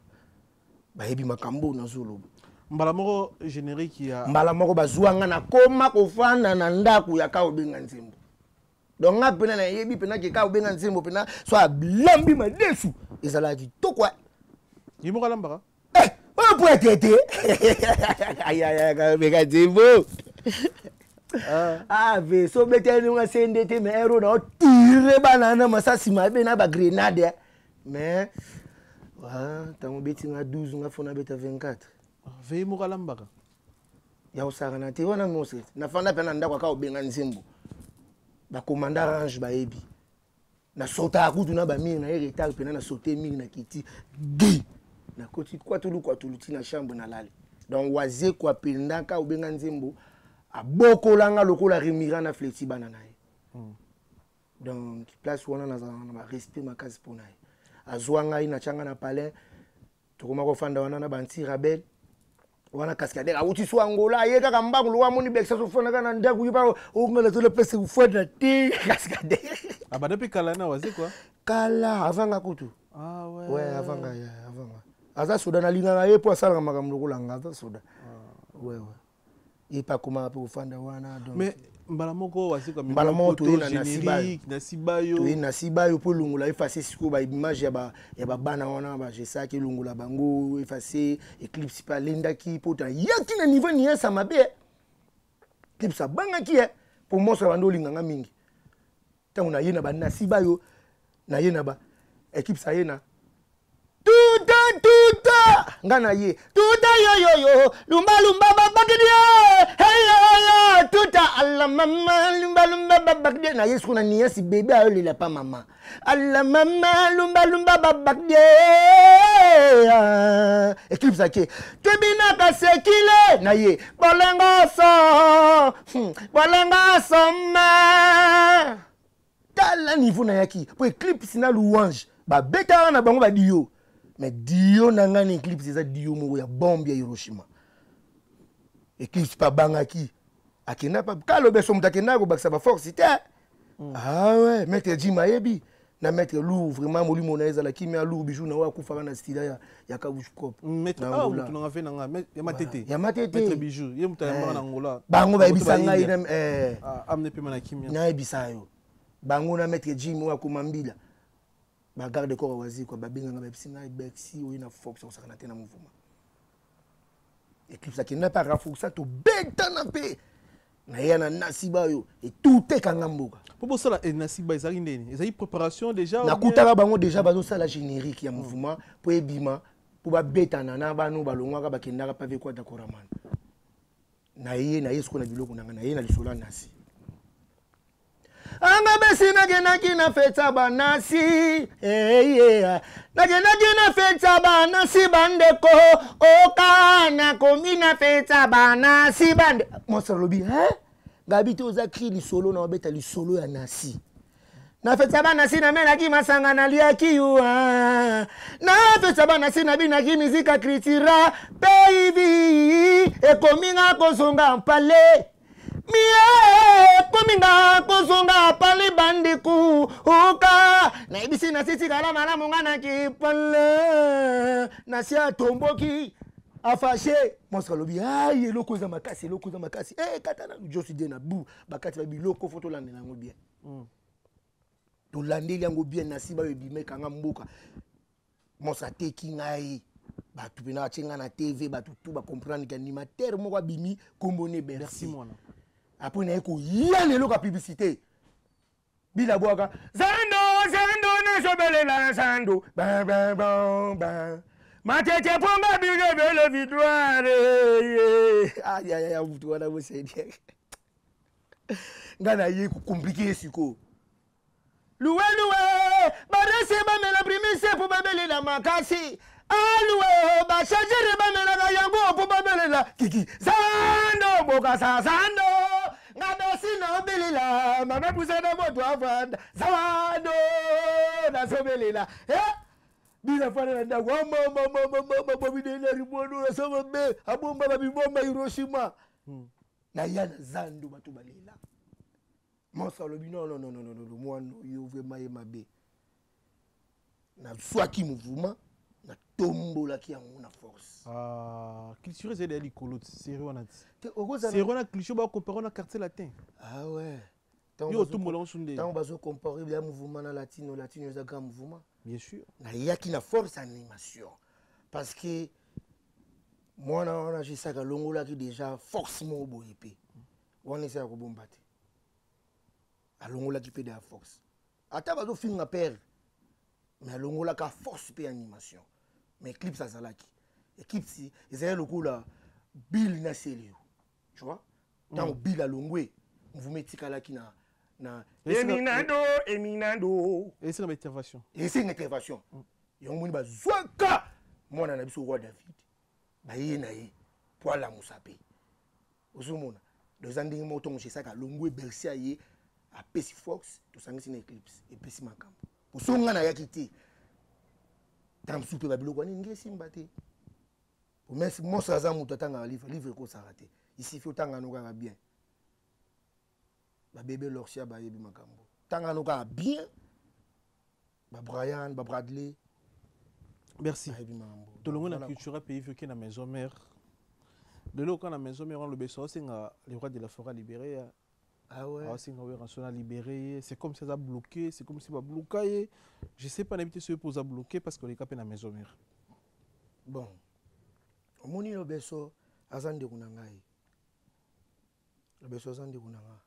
bayebi makambo nazoloba. Mbala moko générique ya Mbala moko bazwa nga, nakoma kofanda na ndako ya ka obenga nzembo. Donc nga mpena nayebi mpena ke ka obenga nzembo mpena so alambi madesu ezalaka kitoko. Ye moko alambaka? Eh, oyo po etete ayayaka nzembo. Ah, ve so obeteli nga sende te, mais ero na otire bana na masasi mabe na bagrenade, mais ntango obeti nga 12, nga fona beta 24. Ve ye moko alambaka? Ya kosakana te wana mose. Nafanda mpe na ndako aka obenga nzembo, bakomanda range bayebi. Nasotaka kutu na bamire na ye retard mpena, nasote mire na kiti gi nakoti kwatulu kwatulu ti na chambre nalali. Donc Wazekwa mpendaka obenga nzembo abokolanga lokola Remira na Fleti bana na ye. Donc place wana nazalaka na barespect makasi mpo na ye. Azwa ngai, natyanga na palais, tokoma kofanda wana na banti rabel wana. Cascadeur awuti so Angola, aye kaka mbangu lokwa amoni bekisa so fandaka na ndako ye pa ongala tolapesa kofanda te cascadeur. Abanda mpe kala na Wazekwa? Kala, avanga kutu. Ah ouais. Ouais, avanga, avanga. Aza soda, nalingaka ye mpo asalaka makambo lokola nga. Aza soda, ouais. Ye mpe akomaka mpe kofanda wana donc. Mais mbala moko Wazekwa Mbala moko toye na Nasibayo. Générique Nasibayo. Toye Nasibayo mpo elongola efase sikoyo baimage ya babana wana bagesaki, elongola bango efase. Eclipse mpe alendaki mpo tayaki na niveau niesa mabe. Eclipse abangaki ye mpo moso bando olinganga mingi. Ntango naye na banasibayo, naye na ba Eclipse, aye na tuta tuta, nga na ye tuta yoyoyo lumba lumba babakidie heyoyo tuta ala mama lumba lumba babakidie. Na ye siko na niasi bebe ayolela pa mama ala mama lumba lumba babakidie. Eclipse ake tobinaka sekile na ye bolengo so bolengo soma. Tala niveau nayaki po Eclipse na Louange babetaka na bango badio, mais dio na ngai na Eclipse eza dio moko ya bombe ya Hiroshima. Eclipse mpe abangaki, akenda pa kaloba so moto akendaka kobakisa baforce te. Ah ouais, maître Jim ayebi na maître Lourd, vraiment molimo na ye ezalaki kimia. Lourd Bijou na oyo akufaka na stila ya Kabushkop. Maître Na ah Angola. Moto nanga ve nanga ya Matete. Ya Matete. Maître Bijou ye moto ayambaka na Angola. Bango bayebisa ngai Ah, amne pema na kimia. Nayebisa yo, bango na maître Jim oyo akoma mbila, bagarde corps ya Wazekwa babenganga, bayebisi ngai: "Bexi oyo na force akosakana te na mouvement." Eclipse akenda mpe araforsa, tobetana mpe nayeya na Nasiba oyo etutekanga mboka. Mpo bosala Nasiba ezalaki ndeni? Ezalaki préparation déjà ou bien? Nakutaka bango déjà bazosala générique ya mouvement mpo ebima, mpo babetana na bano balongwaka bakendaka pave kwata koramana. Naye sikoyo na biloko na ngai, naye na lisolo ya nasi anga besi. Nakendaki na feta banasi, hey, nakendaki na feta banasi bandeko oka nakomi na feta banasi bande. Mwasi alobi eh? Gabi te, oza cri lisolo na obeta lisolo ya nasi. Nafetisa banasi, namelaki masanga, naliaki yuwa. Nafetisa banasi, nabinaki mizika kritira peivi ekomi nga kozonga mpale. Mie komi nga kozonga pale bandeko oka nayebisi nasi tikala malamu nga na kipale nasi atomboki afashe mosaka alobi ai eloko eza makasi eloko eza makasi e eh, kata nanu josi de na bu bakati ba biloko fo tolandela yango bien. Tolandeli yango bien nasi bayo ebima ekanga mboka mos ateki ngai bato mpena atie ngai na tv bato tu bacomprendre ke animateur moko abimi nkombo ne bercy apres naye koya na eloko ya publicité bila bwaka zando zando nazobelela zando ba matete ponga bigebele victoire ayayaya mutu wana bosedi ngai naye kokomplike ye sikoyo luwe luwe barese bamela primise mpo babelela makasi aluwe bashagere bamelaka yango mpo babelela kiki zando bokasa zando nga besi naobelela mama pusana moto avanda zando nazobelela eh? Bila fana na ndako amamamamamamabobinenaribono nasamabe abomba babibomba Hiroshima. Naya na zando bato balela Monsa alobi non non non non non mwana oyo vraiment ye mabe. Nazwaki mouvement natombolaki yango na force. Ah, culture ezali ya likolo série wana ti. Série wana culture ba comparer na quartier latin. Ah ouais. Yo otombola yango sunde. Tango bazo comparer ya mouvement na latino, latino eza grand mouvement. Bien sûr. Nayaki na force animation parce que mwana wana jesaka alongolaki déjà force moko boye mpe wana eza ya kobomba te alongolaki mpe de ya force ata bazofinga pere mais alongolaka force mpe animation mais eclipse azalaki eclipse ezali lokola bill na selio tu vois ntango bill alongwe mvuma etikalaki na na eminando eminando esenga ba intervention esenga intervention yango moni bazwaka mwana na biso roi David baye na ye po alamusa mpe ozomona donc eza ndenge moko ntongo jesaka alongwe Bercy aye apesi force tosangisi na eclipse epesi makambo poso nga nayaki te ntango mosusu mpe babiloko wana elingi esimba te mais monstre aza moto atangaka livre livre ekosaka te isifi otanga no kaka bien babebe lorcia bayebi makambo tanga no kaka bien ba Brian ba Bradley merci bayebi makambo tolongo na cultura pays vioke na maison mère lelo oka na maison mère wana lobeso aosenga le roi de la forêt libéré ya Ah ouais. Aosenga oyo ranso na libéré ye c'est comme si aza bloqué c'est comme si babloka ye je sais pas nayebi te soki mpo oza bloqué parce que oleka mpe na maison mère bon omoni lobeso aza ndeko na ngai lobeso aza ndeko na ngai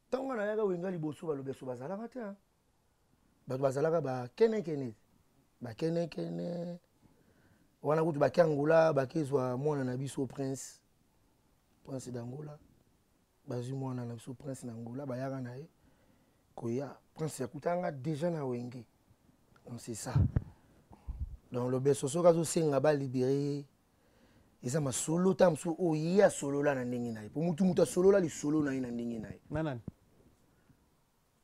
ntango ngai nayaka wenga liboso balobeso bazalaka te bato bazalaka bakenekene bakenekene wana kutu bake angola bakezwa mwana na biso prince prince d'angola bazwi mwana na biso prince na angola bayaka na ye koya prince akutanga déjà na wenge donc c'est ça donc lobeso soki azosenga balibere ye eza masolo ta mosusu oyo ye asolola na ndenge na ye po mutu mutu asolola lisolo na ye na ndenge na ye na nani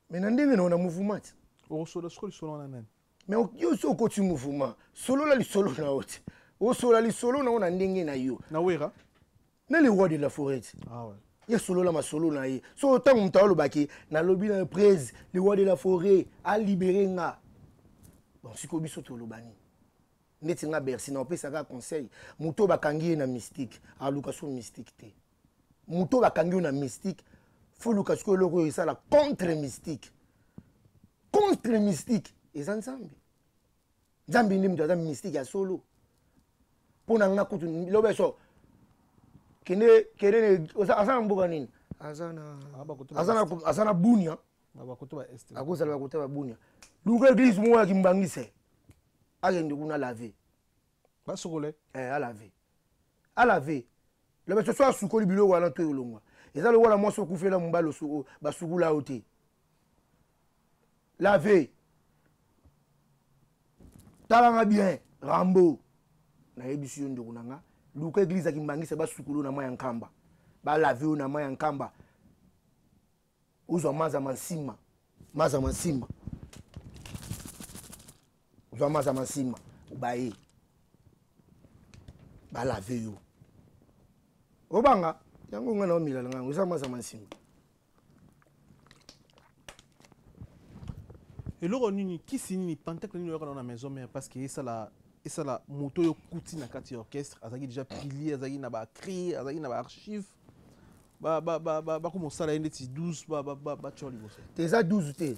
mais na ndenge na yo na mouvement ti okosolola sikoyo lisolo wana nani mais yo so okoti mouvement solola lisolo na yo ti osolola lisolo na yo na ndenge na yo na wera na le roi de la forêt ti ah ouais. ye solola masolo na ye so ntango moto alobaki nalobi na prese le roi de la forêt alibere nga bon sikoyo biso toloba nini neti nga Bercy na opesaka conseil moto bakangi ye na mystique aluka so mystique te moto bakangi yo na mystique fo luka sikoyo eloko oyo esala contre mystique contre mystique eza nzambe nzambe nde moto aza mystique ya solo mpo na nga kutu loba so kende kende aza na mboka nini aza na aza na bunia akozala bakota ba bunia luka église moko ya kimbangise akende kuna lave basokole eh, alave alave lobe soso asukoli biloko wana to elongwa eza lokola mwasi okufela mobali basukula yo te lave talanga bien rambo nayebisi yo ndeko na nga luka eglise ya kimbangisa basukulu na mai ya nkamba balave yo na mai ya nkamba ozwa maza mansima maza mansima ozwa maza mansima obaye balave yo obanga yango nga na omilala ngango eza maza mansima. Eloko nini, kisi nini, pentacle nini oyaka na maison mère? Parce que esala esala moto oyo okuti na kati ya orchestre azalaki déjà pilier, azalaki na bacri, azalaki na baarchive, bakoma osala ye ndeti 12, batya liboso. Te, eza 12 te.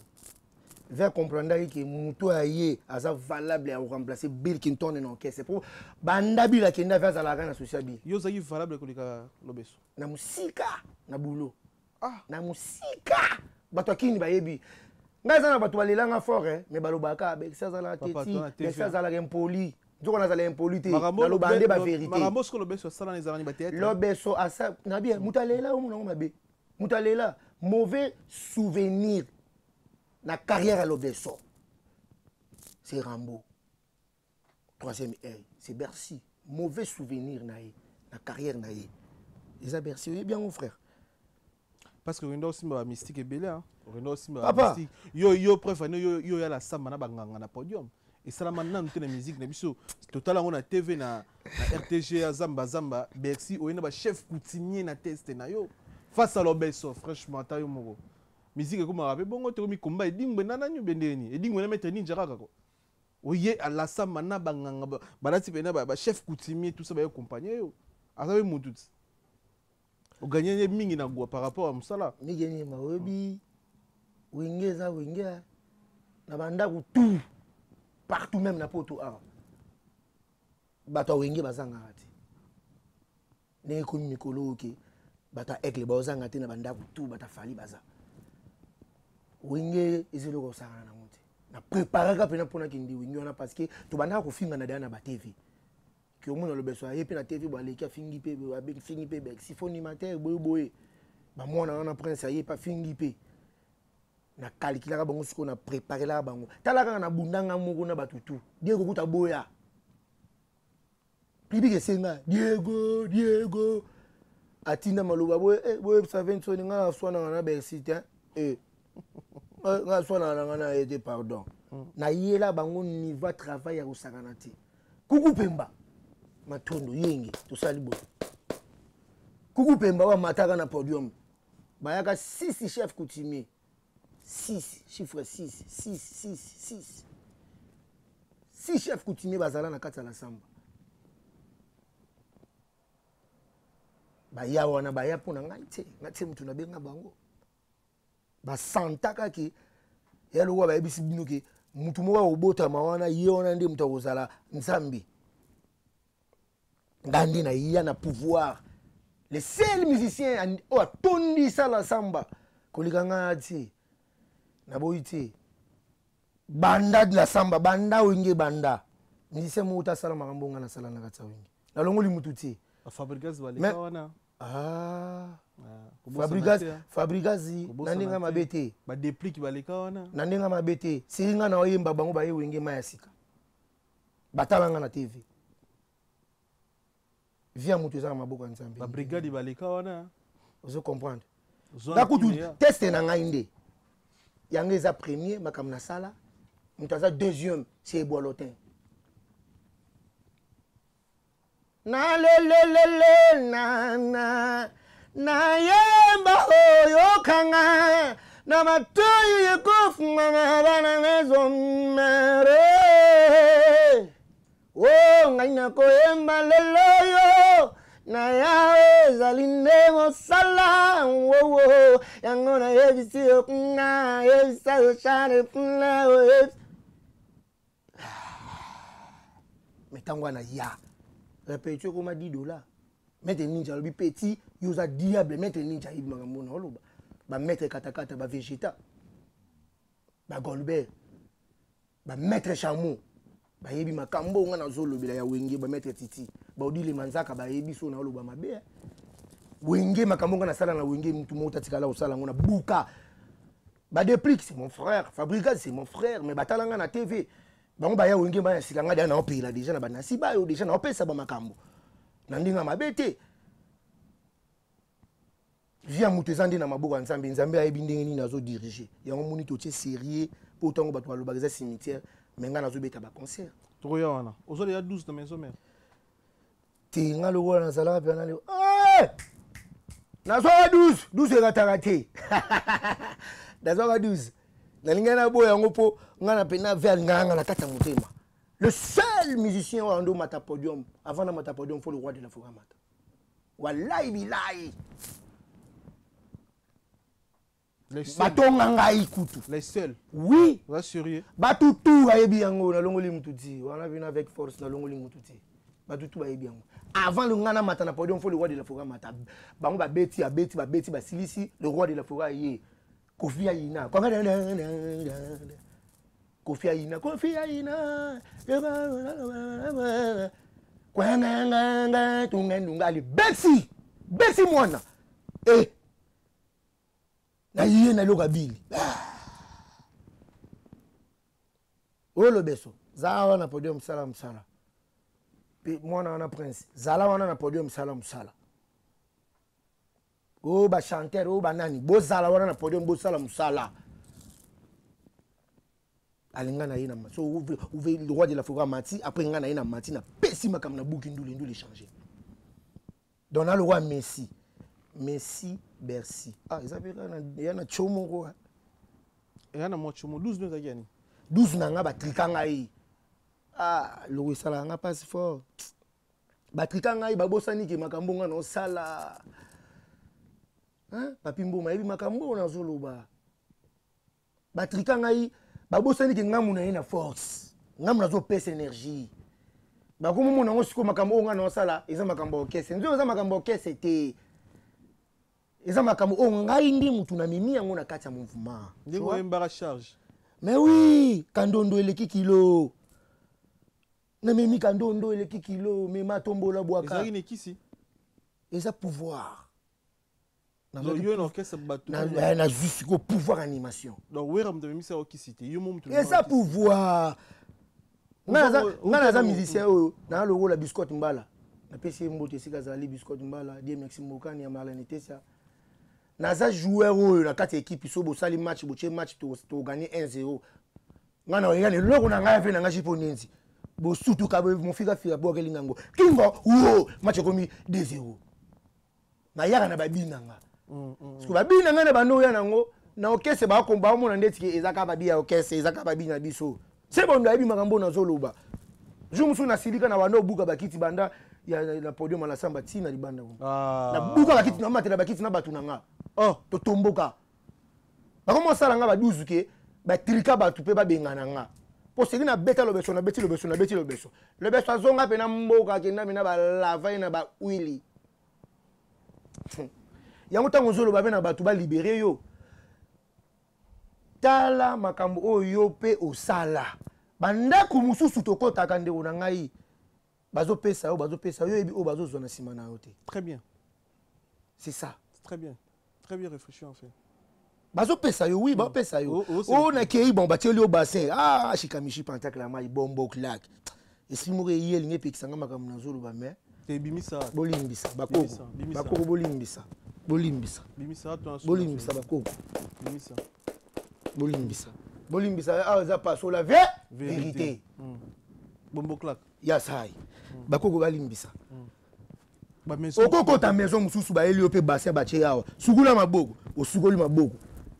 Ver comprendaki ke moto aye aza valable ya koremplacer Bill Clinton na orchestre, po banda Bill akende, ave azalaka na social Bill. Yo ozalaki valable koleka Lobeso? Na mosika, na boulot. Ah. Na mosika, bato akini bayebi ngai, eza na bato balelanga fort, eh, mais balobaka Bercy azalaka teti, Bercy azalaka impoli. Nzoko nazala impoli te, naloba nde bavérité. Makambo siko Lobeso asala na ezalani bateatre. Lobeso asa na bien, moto alela, omona yango mabe, moto alela, mauvais souvenir na carrière ya Lobeso, c'est Rambo troisième œil, c'est Bercy. Mauvais souvenir na ye na carrière na ye eza Bercy. Oyebi yango, frère. Parce que okenda osimba bamystique ebele, okenda osimba bamystique. Yo preuve ane yo, yo yala samba na banganga na podium, esalama nanu te na musique na biso. Totala yango na TV, na RTG ya Zamba Zamba. Bercy, oye na bachef coutumier na teste na yo face à Lobeso. Franchement, ata yo moko, musique ekomaka mpe bongo tokomi komba edingwe na nani obe ndeni edingwe na Maître Ninja kaka ko oye alasamba na banganga balati mpena bachef coutumier, tout ça, baye accompagne yo, aza mpe mutu ti oganye ye mingi na gwa par rapport ya mosala. Mige Nyema, oyebi Wenge eza Wenge na bandako tout partout, même na Poto awa, bato ya Wenge bazangaka te. Ndenge ekomi mikolo oyo ke bato ya Aigle baozanga te na bandako tout, bato ya Fally baza. Wenge eza eloko kosakana nango te. Na préparaka mpena mpona kende Wenge wana, parce que tobandaka kofingana deya na batv, ke omona Lobeso aye mpe na TV bo aleki, afingi mpe, afingi mpe Bercy, faux animateur, boye boye, bamwana wana. Prince aye mpe afingi mpe. Nakalikilaka bango, sikoyo na préparelaka bango. Tala kaka na bundanga moko na bato tu, Diego kuta boya public esenga Diego. Diego atinda maloba boye, eh, boyebisa Vinsoni ngai naswanaka na Bercy te, eh. Ngai aswanaka na ngai na ye te, pardon. Nayela bango niveau ya travail ya kosakana te. Kuku Pemba, matondo yenge, tosali boye. Kuku Pemba oyo amataka na podium, bayaka 6 chef coutumier, 6, chiffre 6, 6, 6, 6, 6 chef coutumier bazala na kati ya la samba. Baya wana, baya mpo na ngai te, ngai te motu nabenga bango. Basantaka ke ya lokola bayebisi bino ke mutu moko akobotama wana, ye wana nde moto akozala Nzambe. Ngai nde naya na pouvoir, le seul musicien oyo atondisa la samba koleka ngai te, naboyi te. Banda la samba, banda Wenge, banda musicien moko te asala makambo ngai nasala na kati ya Wenge. Nalongoli mutu te. Fabrigas baleka wana. Ah, Fabrigas, Fabrigas na ndenge mabe te. Badeplike baleka wana. Na ndenge mabe te, seri ngai na oyemba, bango baye Wenge ma ya sika, batala nga na TV. Vie ya moto eza na maboko ya Nzambe. Babrigade baleka wana. Ozo comprendre nga kutu teste na ngai nde yango eza premier makambo nasala. Moto aza deuxième, c'est Ebwalotin na lelelele na na nayemba oyokanga na matoi ekofungama bana maison mere o ngai nakoyemba lelo yo na yawe ezali nde mosala wowo yango nayebisi yo kuna yebisa yo chane kuna oyebisa. Mais ntango wana ya répétition ekoma 10 $. Maître Ninja alobi: "Petit, yo oza diable." Maître Ninja ayebi makambo na oloba. Bamaître katakata, bavegeta, bagolbert, bamaître chameau bayebi makambo oyo nga nazolobela ya Wenge. Bamaître Titi, baodile manzaka bayebi so naoloba mabe. Wenge, makambo nga nasala na Wenge, mutu moko tatikala kosala yango na buka. Badeplique, c'est mon frère. Fabrigas, c'est mon frère. Mais batala nga na TV, bango baya Wenge baya sika, nga deya naopela déjà na banasi bayo, déjà naopesa bamakambo na ndenge ya mabe te. Vie ya moto eza nde na maboko ya Nzambe. Nzambe ayebi ndenge nini azodirige yango. Moni totie sérieux mpo ntango bato balobaka eza cimetière, mais ngai nazobeta baconcert. Tokoya wana. Ozwa deja 12 na maison mère? Te, nga lokola nazalaka mpe na leo, nazwaka 12, 12 ekataka te. Nazwaka 12. Nalingai naboya yango mpo ngai na pena ve alingaka nga na kati ya motema. Le seul musicien oyo ando mata podium, avant na mata podium, faut le roi de la forêt mata. Wallahi bilahi. Batonga ngai kutu. Les seuls. Oui. Oza sérieux? Bato tout bayebi yango, nalongoli mutu ti. Wana vina avec force, nalongoli mutu ti. Bato tout bayebi yango. Avant le ngai namata na podium, faut le roi de la forêt mata. Bango babeti, abeti, babeti, basilisi, le roi de la forêt aye. Kofi Ayina. Kofi Ayina, Kofi Ayina. Kwengengenge tungendunga ali besi. Besi mwana. Eh. Na ye na loka bili. Oyo lobeso, zala wana podium sala musala. Pe mwana wana prince, zala wana na podium sala musala. Oyo ba chanteur, oyo ba nani, bozala wana na podium bosala musala. Alinga na ye na so ouve le roi de la forêt mati, après nga na ye na mati na pesi makambo na buki ndule ndule changer. Donc na le roi Messi. Messi Bercy. Ah, eza pe na ya na chomo ko. Ya na mwa chomo 12 no ezaki yani. 12 na nga ba trika ngai. Ah, loko esala nga passe fort. Batrika ngai babosani ke makambo nga naosala. Hein? Papi Mboma yebi makambo oyo nazoloba. Batrika ngai babosani ke ngamu na ye na force. Ngamu nazopesa énergie. Bakomomona yango sikoyo makambo oyo nga naosala eza makambo ya orchestre. Nzoyo eza makambo ya orchestre te. Eza makambo oyo ngai nde mutu namemi yango na kati ya mouvement. Ndenge oyembaka charge. Mais oui, kandondo eleki kilo. Namemi kandondo eleki kilo, mema tombola bwaka. Ezalaki na ekisi? Eza pouvoir. Donc, yo na orchestre bato. Nazwi sikoyo pouvoir animation. Donc, wera moto amemisa yo kisi te, yo mo moto Eza pouvoir. Nga naza musicien oyo, na lokola biscotte mbala. Napesi ye mbote esika azali biscotte mbala, Dieu merci Mbokani ya Marlène Tesia. Naza joueur oyo na kati ya équipe so bosali match, botie match to gagner 1-0. Nga na oyani eloko na ngai ape na ngai jipo ninzi. Bosutuka boye, mofika fika bwakeli ngango. Kingo, wo, match ekomi 2-0. Nayaka na babi na nga. Parce que babi na nga na bando oya nango, na orchestre ba komba omona ndeti ke ezaka babi ya orchestre, ezaka babi na biso. C'est bon ndayebi makambo nazoloba. Jour musu na silika na bando obuka bakiti banda ya na podium na samba ti na libanda kuna. Na buka bakiti na matela bakiti na batu na nga. Oh, totomboka. Bakoma sala nga ba 12 ke ba trika batu pe ba bengana nga. Po seki na beta lobeso na beti lobeso na beti lobeso. Lobeso azonga pe na mboka kenda pe na ba lava na ba huile. Yango ntango ozoloba pe na bato ba libérer yo. Tala makambo oyo yo pe osala. Bandako mosusu tokotaka ndeko na ngai. Bazopesa yo, bazopesa yo, oyebi oyo bazozwa na nsima na yo te. Très bien. C'est ça. Très bien. Très bien réfléchi en fait. Bazopesa yo, oui, bazopesa yo. Oh, oh, Oh, nakei, bon, batieli yo bassin. Ah, shikamishi pentacle la mai, bombo claque. Esprit moko eyeli elingi epekisa nga makambo nazoloba, mais Te bimisa. Bolimbisa, bakoko. Bimisa, bimisa. Bakoko bolimbisa. Bolimbisa. Bimisa, to na Bolimbisa, bakoko. Bimisa. Bolimbisa. Bolimbisa, ah, eza paso la Vérité. vérité. Bombo claque. Ya sai. Bakoko balimbisa. Ba maison. Okokota maison mosusu bayeli yo pe bassin batie awa. Sukula maboko, osukoli maboko.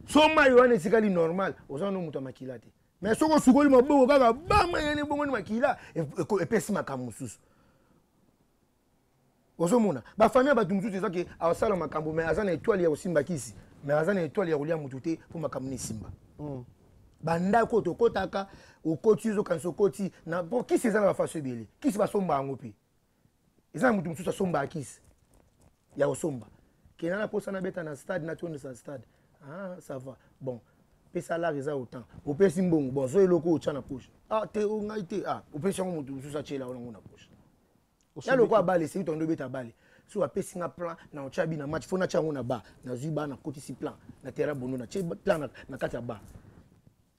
Soma yo wana etikali normal, oza no moto ya makila te. Mais soki osukoli maboko kaka bama yene bongo ni makila, epesi makambo mosusu. Ozomona, ba famille ya bato mosusu eza ke asala makambo mais aza na étoile ya kosimba kisi, mais aza na étoile ya kolia motu te po makambo na esimba. Bandako tokotaka, okoti ozokanisa okoti, na, po kisi eza na ba façon ebele. Kisi basomba yango pe. Eza na motu mosusu asombaka kisi ya kosomba. Kenda na posa nabeta na stade, natondisa stade. Ah, ça va. Bon, pesa l'art eza autant. Opesi mbongo, bon, zo eloko otya na poche. Ah, te, o ngai te. Ah, opesi yango motu mosusu atiela yango na poche. Ya lokola bale, esengeli tondo obeta bale. So apesi nga plan na otya bi na match, fo natya yango na ba. Nazwi ba, nakotisi plan na terrain bondo, natie plan na kati ya ba.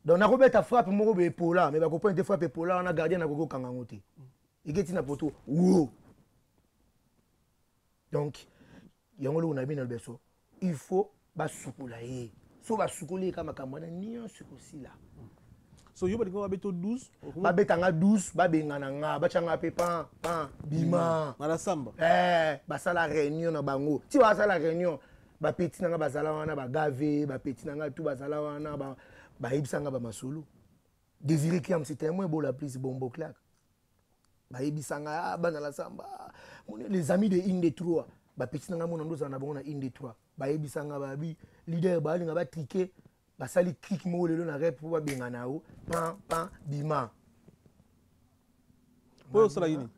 Donc nakobeta frappe moko boye epola, mais bakopone te frappe epola wana gardien nakoki kokanga yango te. Eketi na poto, wo. Donc yango eloko na bino na lobeso, il faut basukola ye. So basukoli ye kaka makambo wana nyonso ekosila. So yo balinga babeta 12, okoma- Babeta nga 12, babengana nga, batya nga pe pan, pan, bima. Na la samba. Basala réunion na bango. Ti basala réunion, ba petit na nga bazala wana, ba gave, ba petit na nga tout bazala wana, Bayebisa nga bamasolo. Désiré Kiam, c'est témoin bola plus bombo claque. Bayebisa nga, ah, bana la samba, les amis de Inde 3, bapeti na nga mona ndozala na bango na Inde 3. Bayebisa nga babi leader balinga batrike, basali clique moko lelo na rep mpo babengana yo pan pan bima. Oyo osalaki nini?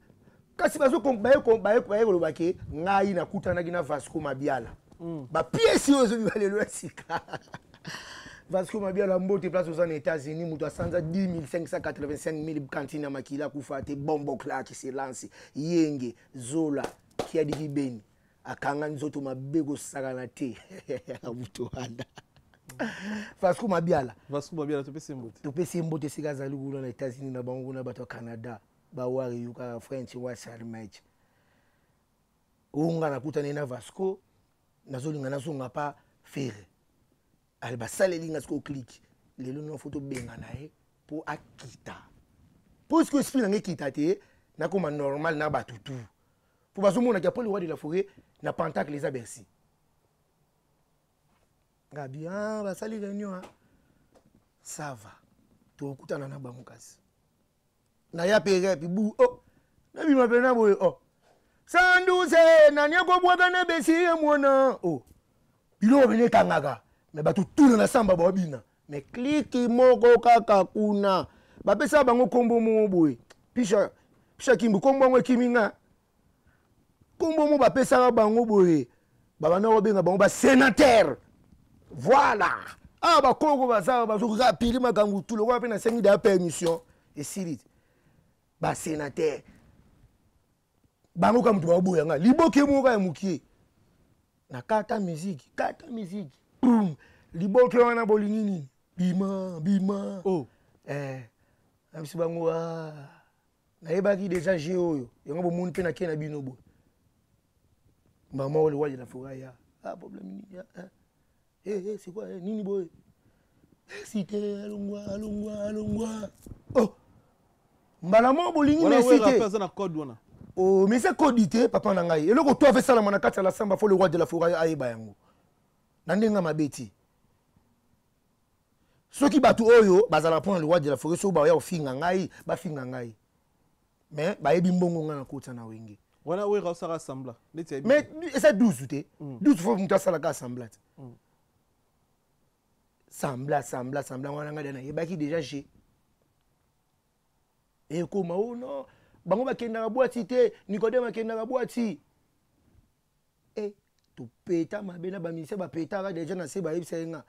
Kasi baye koloba ke ngai nakutanaki na Vasco Mabiala. Bapiesi oyo ezobima lelo ya sika. Vasco Mabiala, mbote place oza na États-Unis, moto asanza 10 585 000 cantine ya makila akufa te, bombo claque silence yenge zola kiadiki beni akanga nzoto mabe kosakana te moto wana Vasco Mabiala. Vasco Mabiala, topesi mbote. Topesi mbote esika azali kuna na États-Unis na bango kuna, bato ya Canada bawari yukaka French wasarmech. Oyo nga nakutani na Vasco, nazolinga nazonga pa Ferre, ale basaleli nga sikoyo clique lelo no fo tobengana ye mpo akita, mpo sikoyo esprit na nga ekita te, nakoma normal na bato tu, mpo bazomonaki après le roi de la forêt na pentacle eza Bercy. Ngabi, ah, basali réunion, ah. Ça va, tokutana na bango. Kasi naya mpe repi bu, oh, nabima mpe na boye, oh, sanduse nani akobwaka na besi ye mwana, oh, biloko pene ekangaka me bato tuna na samba baobina me kliki moko kaka kuna bapesa bango nkombo moko boye, pisha pisha kimbu, nkombo yango ekimi nga, nkombo moko bapesaka bango boye, babanda kobenga bango basénateur. Voilà, awa bakoko baza bazorapili makambo tu lokola mpe nasengi da permission esili te. Basénateur bango kaka moto baoboya nga liboke moko ya mokie na kata musique, kata musique boum, liboke wana bolingi nini, bima bima. Oh. Eh, nayebisi bango, ah, nayebaki déjà jeu oyo yango bomoni mpe nakei na bino boye. Mama oyo le roi de la forêt ya, ah, problème nini, ah, ah. Eh, eh, c'est quoi, eh, nini boye, cité alongwa alongwa alongwa, oh, mbala moko bolingi mesi te. Aza na code wana. Oh, mais eza code te, papa na ngai. Eloko to ave esalama na kati ya la samba, fo le roi de la forêt ayeba yango na ndenge mabe ti. Soki bato oyo bazalaka mpona le roi de la forêt, soki baya kofinga ngai, bafinga ngai, mais bayebi mbongo ngai nakota na Wenge. Wana Wera osala semblant neti ayebi. Mais eza 12 te, 12 fo moto asalaka semblant te. Semblant semblant semblant wana ngai nayebaki déjà g ekoma o non, bango bakendaka bwati te, Nicodème akendaka bwati e topeta mabe na bamisien bapetaka déjà na se, bayebisa ye nga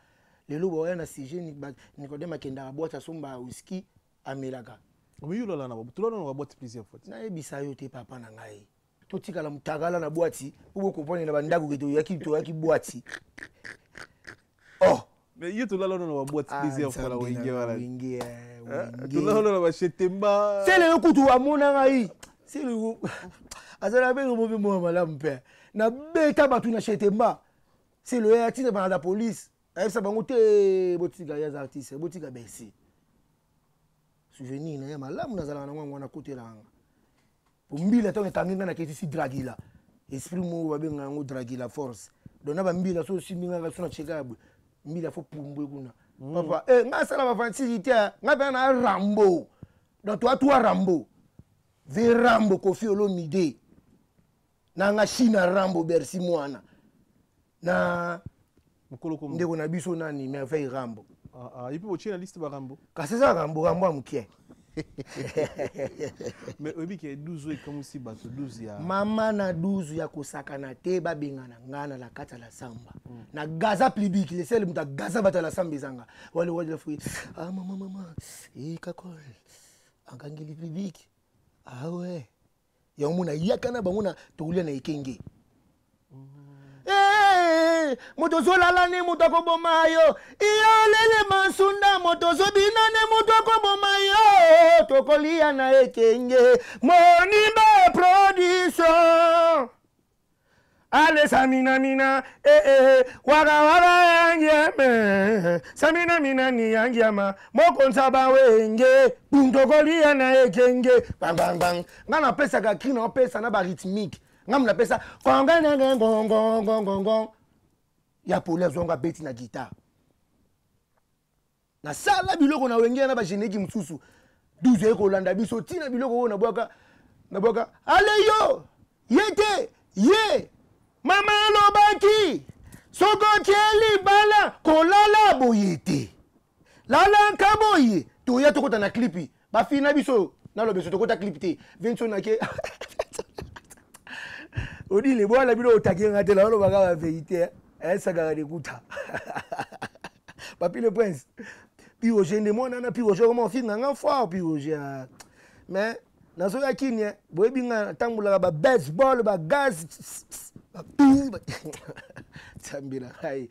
lelo bawaya na sujet Nicodème akendaka bwati, asomba whisky amelaka. Mais yo olala na tolala na baboîte plusieurs fois. Nayebisa yo te, papa na ngai, totikala motakala na bwati po bokomprendre na bandako ke toyaki toyaki bwati, oh. Mais yo tolala na baboîte plusieurs fois na Wenge wana. Wenge. Tolala na bachetemba. Sele yo kutu amona ngai, sele azala mpe mobi mwa malamu mpe nabeta bato na chetemba. Sele oyo atinda bana la police, ayebisa bango te, botika ye aza artiste, botika Bercy. Souvenir na ye malamu nazalaka nango, yango wana kotelaka nga po mbila ntango ekangi nga naketisi dragila, esprit moko babenga yango dragila force. Donc na bambila so osimbi nga so na cheka ya boye, mbila fo pumbwe kuna. Papa, eh, nga asala bavantiri te, nga mpenza na Rambo. Donc toa toi Rambo ve Rambo Kofi Olomide na nga China Rambo Bercy mwana na ndeko na biso nani Merveille Rambo. Ah, ah, epuis botie na liste barambo. Kasi eza Rambo, Rambo ya mokie. Mais oyebi ke 12 oyo ekamwisi bato, 12 ya mama na 12 ya kosakana te, babengana nga na la kati ya la samba na gaza public, le sel moto agaza bato ya la samba ezanga wale wale fui, ah, mama mama e kakol akangeli public, ah ouais, yango mona yaka na bango na tokolia na ekenge. Eh, moto ozolala ne moto akoboma yo, iyo lele masunda, moto ozobina ne moto akoboma yo, tokolia na ekenge Monibe production. Ale samina mina, eh, eh, waka waka yangiame, samina mina ni yangiama mokonza bawenge buntokolia na ekenge bang bang bang. Nga napesaka cri, napesa na barythmique, nga napesa kongengengongongongongon ya poli azwanga abeti na guitare. Nasala biloko na wenge na bagénérique mosusu 12 eye kolanda biso ntina biloko oyo nabwaka nabwaka ale yo ye te ye mama alobaki soki otie libala kolala boye te lalanka boye toya tokota na klipi bafina biso naloba biso tokota clip te vinso nake odile bwana bino otake nga te naolobaka baverité esakaka lekuta papi le prince piroger nde mwana na piroger koma ofinga nga fort piroger ah. Mais nazoya kini eh, boyebi nga natambolaka ba baseball ba gaz nzambe na ngai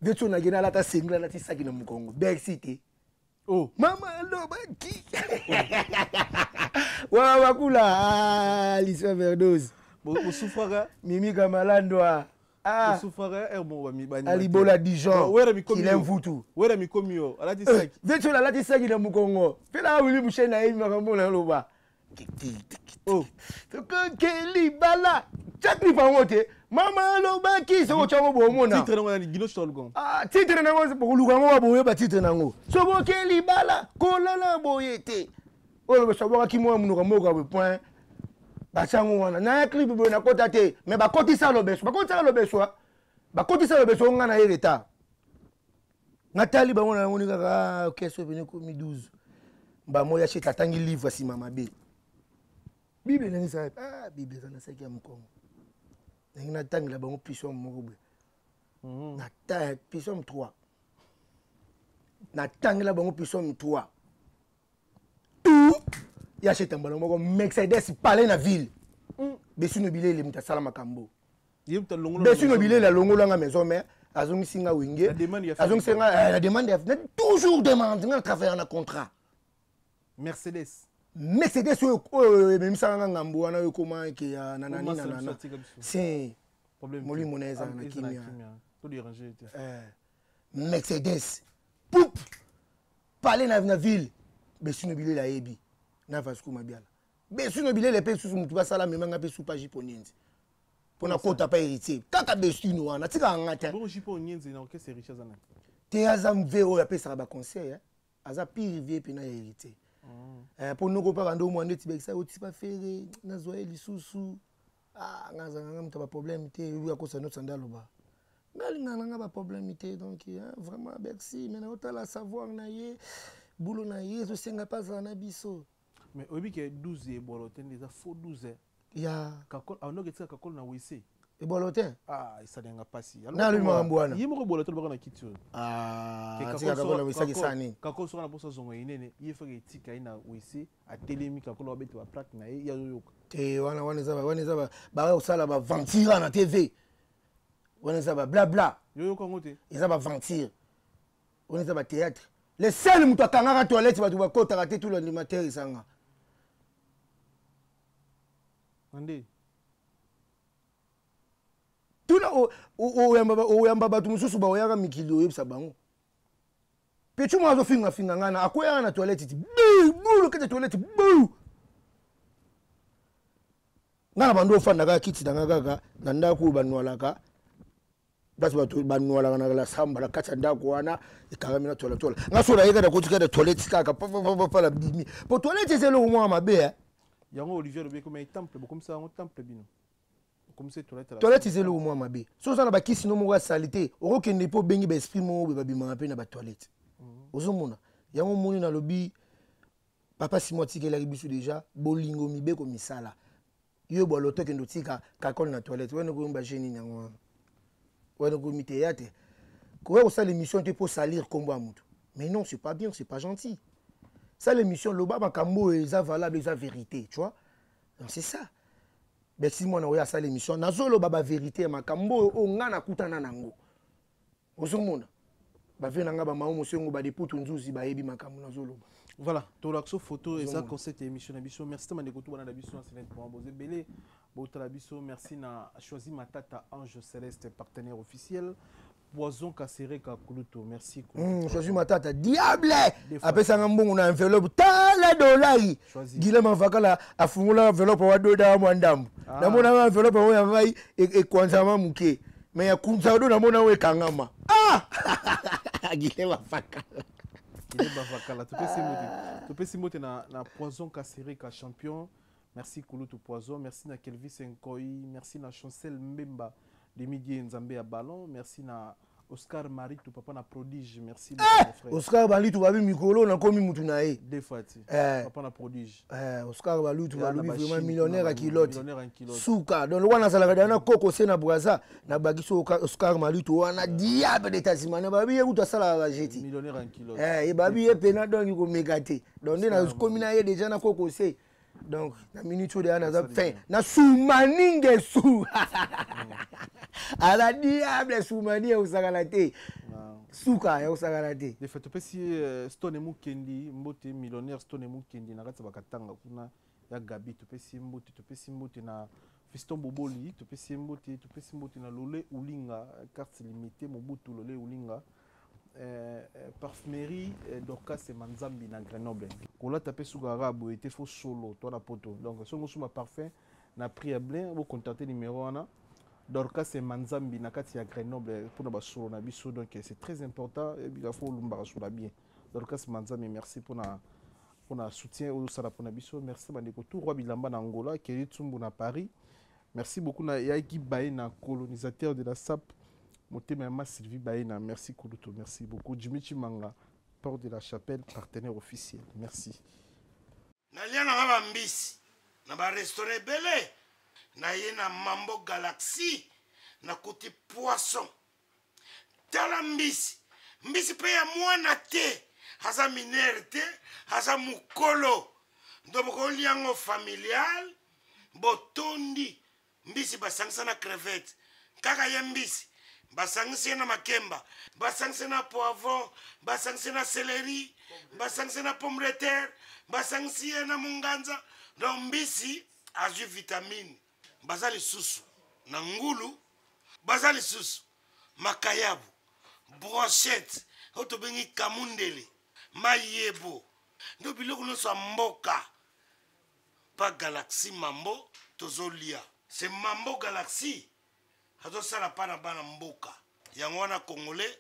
nde so nakende alata sengla alati saki na mokongo bercy te. Oh. Mama alobaki wa bakula ah, liswa verdose osufraka mimi kamalandwa. Ah. Osufraka heure moko bamibani alibola Dijon. Wera mikomi. Kilemvutu. Wera mikomi yo alati saki. Vetsola alati saki na mokongo mpe na wili mushe na yebi makambo na loba. Oh. Tokoke libala tia clip yango te mama alobaki soki otyango bomona titre nango nani gino toluka. Ah, titre nango bokoluka yango wa boyeba titre nango soki oke libala kolala boye te oyo basabwakaki mwa monoko mboka boye point batyango wana naya clip boye nakota te mais bakotisa lobeso bakotisa lobeso bakotisa lobeso nga na ye retard natali bango na yango ni kaka ah, ok so pene komi 12 mbamo ya sheta atangi livre nsima mabe bible ndenge eza ah, bible eza na saki ya mokongo ndenge natangela bango psaume moko boye na psaume 3 natangela bango psaume 3 tout ya sheta mbala moko Mercedes palais na ville. Besino bilele moto asala makambo besino bilele alongolanga maison mare azongisi nga wenge azongisi nga na demande ya toujours demande nga na travailler na contrat. Mercedes Mercedes oyo oyo ememisaka nga ngambo wana oyo ekoma eke ya nanani nanana si molimo na ezala na kimia. Mercedes poup palais na ville besino bilele ayebi na Vasco Mabiala besino bilele mpe susu motu basala memanga mpe supa jipo nienzi mpo nakota pa héritier kaka besino wana atikaka nga te te aza mve oyo apesaka baconseil aza pire vie mpena ya héritier mpo noko mpaka nde omwa ndeti bekisa otipa fere nazwa ye lisusu ah, nga azanga nga moto ya baproblème te oyo akosa nyonso nde aloba nga alingaka na nga baproblème te donc hein, vraiment merci mais naotala savoir na ye bulo na ye ezosenga mpe azala na biso. Mais oyebi ke 12 ebolo te nde eza faux 12 ya anoki etika kakol na wc ebolo te. Ah, esalenga mpasi. Nalobi makambo wana. Ye moko ebolo te olobaka na kiti oyo. Atika kakol na wc akisala nini? Kakol soka na mposa zongo inene ye faka etika ye na wc atelemi kakol abeta baplaque na ye ye azoyoka. Te wana wana eza wana eza baya kosala baventure na TV wana eza bablabla. Yoyoka yango te. Eza baventure wana eza bathéâtre le seul moto akangaka toilette bato bakotaka te tout l'animateur esanga. Nde tuna oyamba bato mosusu baoyaka mikili oyebisa bango petu moko azofingafinga ngai na akweyaka na toilette ti bulu kete toilette bu ngai na bando ofanda kaka kiti na ngai kaka na ndako oyo banwalaka place bato banwalaka na la samba na kati ya ndako wana ekangami na toilette tola ngai so nayeka nakoti kaka na toilette kaka papapapa na bimi po toilette eza eloko moko mabe. Yango Olivier alobi ekoma temple bokomisa yango temple bino okomisa toilette. Toilette eza eloko moko mabe so oza na bakisi no moko ya salite okokende mpo obengi baesprit moko boye babimaka mpe na batoilette ozomona yango omoni nalobi papa Simo atikelaki biso deja bolingo mibeko misala yo bwalo tokende otika kakole na toilette wana koyomba je nini yango wana wana komi théâtre koya kosala émission te mpo salir nkombo ya motu mais non, c'est pas bien, c'est pas gentil. Sala émission loba makambo oyo eza valable eza vérité, tu vois. Donc c'est ça besi mwana oyo asala émission nazoloba bavérité ya makambo oyo oyo ngai nakutana nango ozomona bavie na ngai bamao mosengo badeputu nzuzi bayebi makambo nazoloba. Voilà, tolakso photo eza concept ya émission na biso. Merci tama ndeko tobana na biso na senet mwa boza ebele botala biso. Merci na Choisi Matata Ange Céleste partenaire officiel Poison Kasereka Kulutu merci Kulutu. Choisi Matata diable apesanga mbongo na enveloppe tala dolari Guilhem Avakala afungola enveloppe wa doda mwa ndambo. Namonaka enveloppe oyo ya ngai ekwanzama moke mais ya kunzado namona oyo ekangama ah Guilhem Avakala. Il est bavakala. Topesi mbote. Topesi mbote na, na Poison Kasereka champion. Merci Kulutu Poison. Merci na Kelvis Nkoi. Merci na Chancel Mbemba de Midi Nzambe ya ballon. Merci na Oscar Maritu papa na prodige. Merci beaucoup eh! mon frère. Oscar Balitu babi mikolo nakomi mutu na ye. Deux fois ti. Eh. Papa na prodige. Eh, Oscar Balutu Ya na balobi ba vraiment Chine, millionnaire kuna ya ba- kilote. Millionnaire en kilote. Suka. Donc lokola nazalaka deja na koko se na Brazza, nabakisi Oscar Malutu wana diable de Tasmanie babi ye kutu asalaka bajeti. Millionnaire en kilote. Eh, ye babi ye pena donc komeka te. Donc nde nakomi na ye deja na koko se. Donc na minute oyo deja naza fin na Sumani Ngesu. Ala diable Sumani ya kosakana te. Suka ya kosakana te. De fait topesi ye Stone Mukendi mbote, millionnaire Stone Mukendi na kati ya bakatanga kuna ya Gabi, topesi ye mbote, topesi mbote na Fiston Boboli, topesi ye mbote, topesi mbote na Lole Ulinga, carte limitée Mobutu Lole Ulinga. Parfumerie Dorcas et Manzambi na Grenoble. Kolata pe suka kaka boye te, fo solo to na poto. Donc songo suma parfum na prix ya blin, bo contacter numéro wana Dorcas et Manzambi na kati ya Grenoble pour na ba solo na biso. Donc c'est très important et il faut lumba sur la bien. Dorcas Manzambi, merci pour na pour na soutien au sala pour na biso. Merci bandeko tout roi bilamba na Angola, Kelly Tsumbu na Paris. Merci beaucoup na Yaki Baena, colonisateur de la SAP. Motema ya Sylvie Baena, merci Kulutu, merci beaucoup. Jimmy Chimanga, Porte de la Chapelle, partenaire officiel. Merci. Nalia na ba mbisi na ba restaurant ebele, na ye na Mambo Galaxy na kuti poisson. Tala mbisi, mbisi pe ya mwana te, aza mineur te, aza mukolo. Ndo bokolia yango familial, botondi mbisi basangisa na crevette, kaka ye mbisi basangisi ye na makemba, basangisi na poivron, basangisi na céleri, basangisi na pomme de terre, basangisi ye na munganza. Donc mbisi azwi vitamine. Baza lisusu na ngulu, baza lisusu makayabu, brochette oyo tobengi kamundele, mayebo, ndo biloko nyonso ya mboka. Pa Galaxy Mambo tozolia, c'est Mambo Galaxy azosala pa na bana mboka. Yango wana Congolais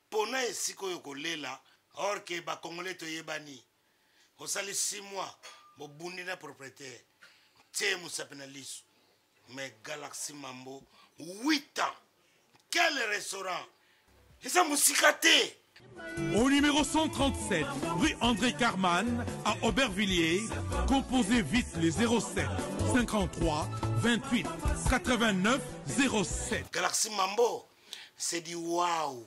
mpona esika oyo kolela, or ke ba Congolais toyebani. Osali 6 mois bobundi na propriétaire, tie mosapi na liso. Mais Galaxy Mambo 8 ans, quel restaurant eza mosika te. Au numéro 137, rue André Carman, à Aubervilliers, composez vite les 07 53 28 89 07. Galaxy Mambo, c'est du waouh.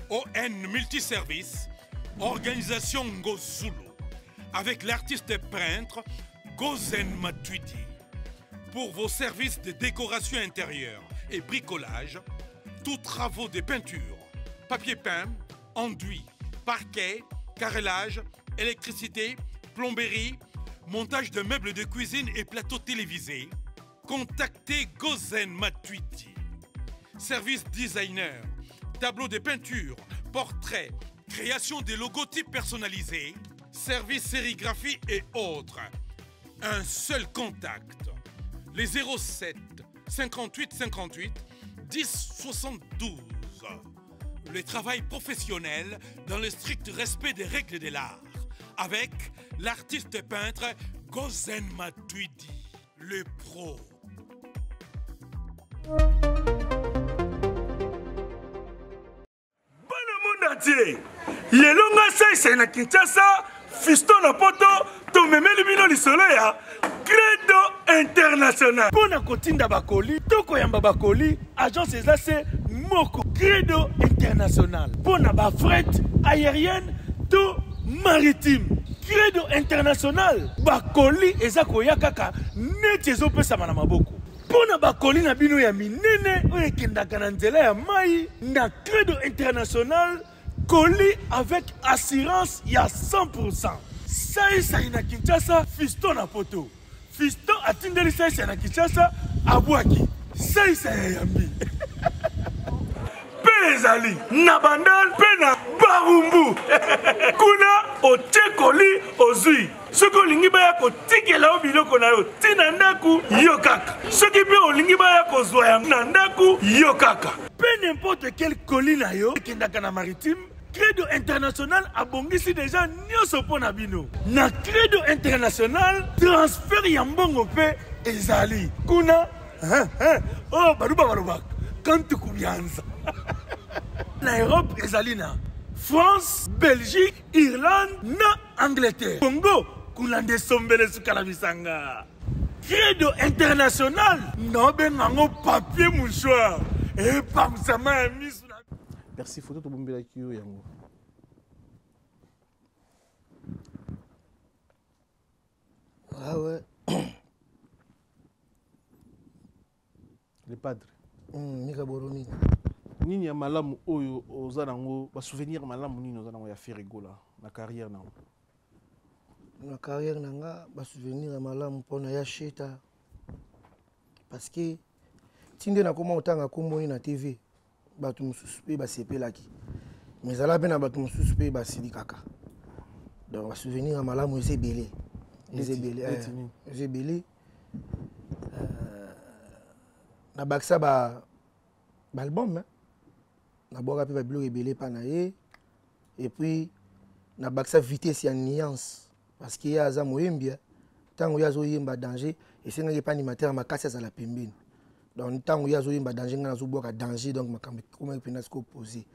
ON Multiservice, organisation Ngozulu, avec l'artiste peintre Gozen Matuidi. Pour vos services de décoration intérieure et bricolage, tous travaux de peinture, papier peint, enduit, parquet, carrelage, électricité, plomberie, montage de meubles de cuisine et plateaux télévisés, contactez Gozen Matuidi. Service designer, tableau de peinture, portrait, création des logotypes personnalisés, service sérigraphie et autres. Un seul contact, les 07 58 58 10 72. Le travail professionnel dans le strict respect des règles de l'art, avec l'artiste peintre Gozen Matuidi, le pro. Bana monde entier, lelo nga saisai na Kinshasa, fiston na poto, tomemeli bino lisolo ya Credo International. Mpo na kotinda bakoli to koyamba bakoli, agence eza se moko, Credo International. Mpo na ba fret aérienne to maritime, Credo International. Bakoli eza koya kaka neti ezopesama na maboko. Mpo na bakoli na bino ya minene oyo ekendaka na nzela ya mai, na Credo International, colis avec assurance ya 100%. Saisai na Kinshasa, fiston na poto. Fiston atindeli saisai na Kinshasa, abwaki. Saisai ya yambi. Pe ezali na Bandal pe na Barumbu. Kuna otie colis ozwi. Soki olingi baya kotikela yo biloko na yo ti na ndako, yo kaka. Soki mpe olingi baya kozwa yango na ndako, yo kaka. Mpe n'importe quel colis na yo ekendaka na maritime, Credo International abongisi deja nyonso mpo na bino. Na Credo International, transfert ya mbongo mpe ezali kuna. Oh, baluba balobaka kantuku bianza. Na Europe ezali na France, Belgique, Irlande na Angleterre. Congo kuna nde sombele suka na bisanga. Credo International naobenga yango papier mouchoir epangisama ya miso. Merci photo tobombelaki yo yango. Ah ouais. Le padre. Mika Boroni. Nini ya malamu oyo oza nango, ba souvenir malamu nini oza nango ya Ferre Gola na carrière nango? Na carrière na nga ba souvenir ya malamu mpona ya Sheta parce que ti nde nakoma kotanga kombo na TV bato mosusu mpe basepelaki mais ezala mpe na bato mosusu mpe basilikaka. Donc ba souvenir ya malamu eza ebele, eza ebele, eza ebele. Nabakisa ba album, hein. Nabwaka mpe babiloko ebele epa na ye, et puis nabakisa vitesse ya nuance parce que ye aza moyembi, ntango ye azoyemba danger esengaki epa animateur ya makasi azala pembeni. Donc ntango ye azoyemba danger, ngai nazobwaka danger, donc makambo ekomaki mpenza sikoyo posé.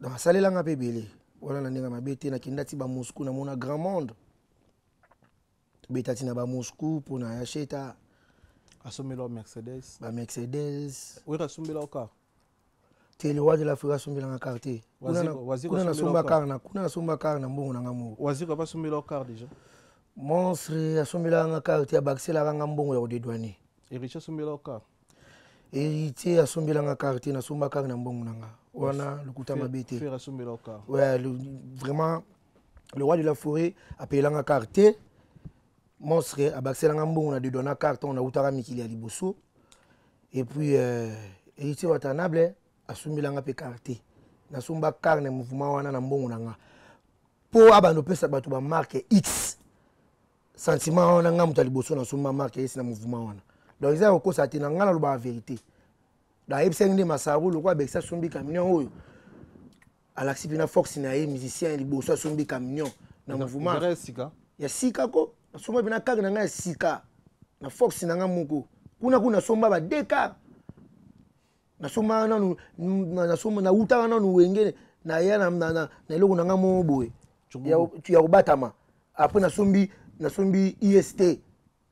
Donc asalelanga mpe ebele wana na ndenge mabe te. Nakenda ti ba Moscou, namona grand monde, tobeta ti na ba Moscou mpona ya Sheta. Asombela Mercedes. Ba Mercedes. Oyeka asombela car. Te, le roi de l'Afrique asombelanga car te. Kuna nasomba car na, kuna nasomba car na mbongo na nga moko. Waziko asombela car déjà. Monstre asombelaka nga car te, abakiselaka nga mbongo ya kodédouaner. Héritier asombela car. Héritier asombelanga car te, nasomba car na mbongo na nga. Wana lokuta mabe te. Ferre asombela car. Ouais, vraiment le roi de la forêt apelanga car te. Monstre abakiselanga mbongo na dédouaner car ntango nautaka mikili ya liboso. Et puis Héritier Watanabe asombelanga mpe car te. Nasomba car na mouvement wana na mbongo na nga. Po abanda opesa bato ba marque X. Sentiment wana nga moto ya liboso nasomba marque X na mouvement wana. Donc eza kokosa te, na nga nalobaka vérité. Donc ayebisaki nde Masaru lokola abekisa asombi camion oyo. Alakisi mpe na force na ye musicien ya liboso asombi camion na mouvement. Ya sika. Ya sika ko, nasomba mpe na car na nga ya sika. Na force na nga moko. Kuna kuna nasomba ba deux cars. Nasomba nanu, nasomba, nawutaka nanu wenge, na ya na eloko na nga moko boye. Ya kobatama. Après nasombi IST.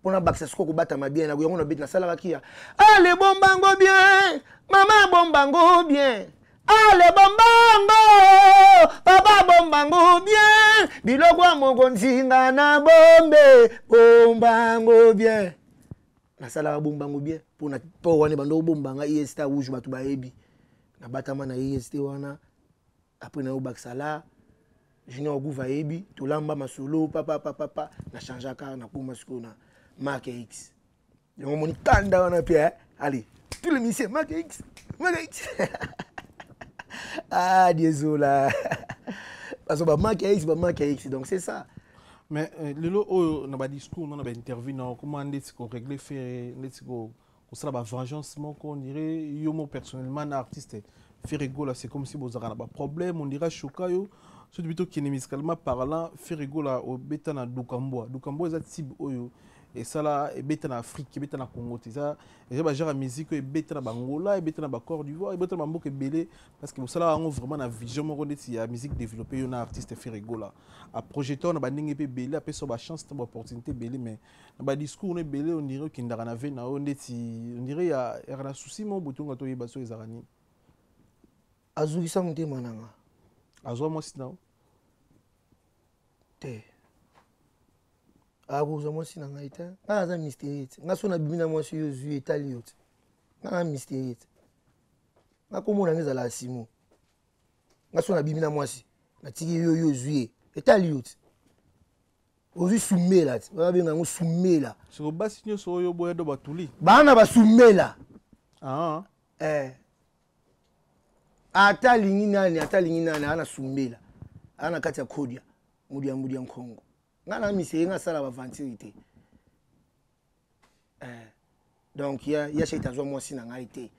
Mpona bakisa sikoyo kobatama bien, na yango na beti nasalaka kia. Ale bombango bien, mama bombango bien. Ale bombango, papa bombango bien. Biloko ya mokonzi nga na bombe, bombango bien. Nasalaka bombango bien mpona po wana bando bombanga IST rouge bato bayebi. Nabatama na IST wana. Après na yo bakisa la Junior Gouva yebi tolamba masolo papa papa papa na changeaka na koma sikoyo na marque X. Yango moni kanda wana pe, hein? Allez, tous les musiciens marque X, marque X. Ah désolé. Parce que ba marque X, ba marque X, donc c'est ça. Mais lelo oyo na ba discours na ba interview na comment ndeti ko régler faire ndeti ko kosala ba vengeance moko, on dirait yo mo personnellement na artiste Ferre Gola, c'est comme si bozalaka na ba problème, on dirait choka yo. Surtout plutôt qui musicalement parlant, Ferre Gola obeta na Dukambwa. Dukambwa eza type oyo et ça là ebeta na Afrique, ebeta na Congo, c'est ça. Et ba genre musique ebeta na Bangola, ebeta na ba Côte d'Ivoire, ebeta na mboka ebele parce que bosala yango vraiment na vision moko ndeti ya musique développée yo na artiste Ferre Gola. A projeteur na ba ndenge pe ebele, apesa ba chance na ba opportunité ebele, mais na ba discours na ebele on dirait okendaka na ve na yo ndeti on dirait ya ya na souci mo botonga to yeba so ezaka nini. Azukisa motema na nga. Azwa mwasi na yo? Te. Akozwa mwasi na ngai te. Ngai naza mystérieux te. Ngai so nabimi na mwasi oyo ozwi etali yo te. Ngai naza mystérieux te. Ngai kombo na ngai ezalaka Simo. Ngai so nabimi na mwasi, natiki yo yo ozwi ye, etali yo te. Ozwi sumela te. Babenga yango sumela. Siko basi nyonso oyo boya do batuli. Bana basumela. Ah. Ata lingi nani, ata lingi nani, ana sumbela. Ana kati ya kodia, mudia mudia nkongo. Ngai na miseye, ngai asala baventure te. Eh, donc ya ya sheta azwa mwasi na ngai te,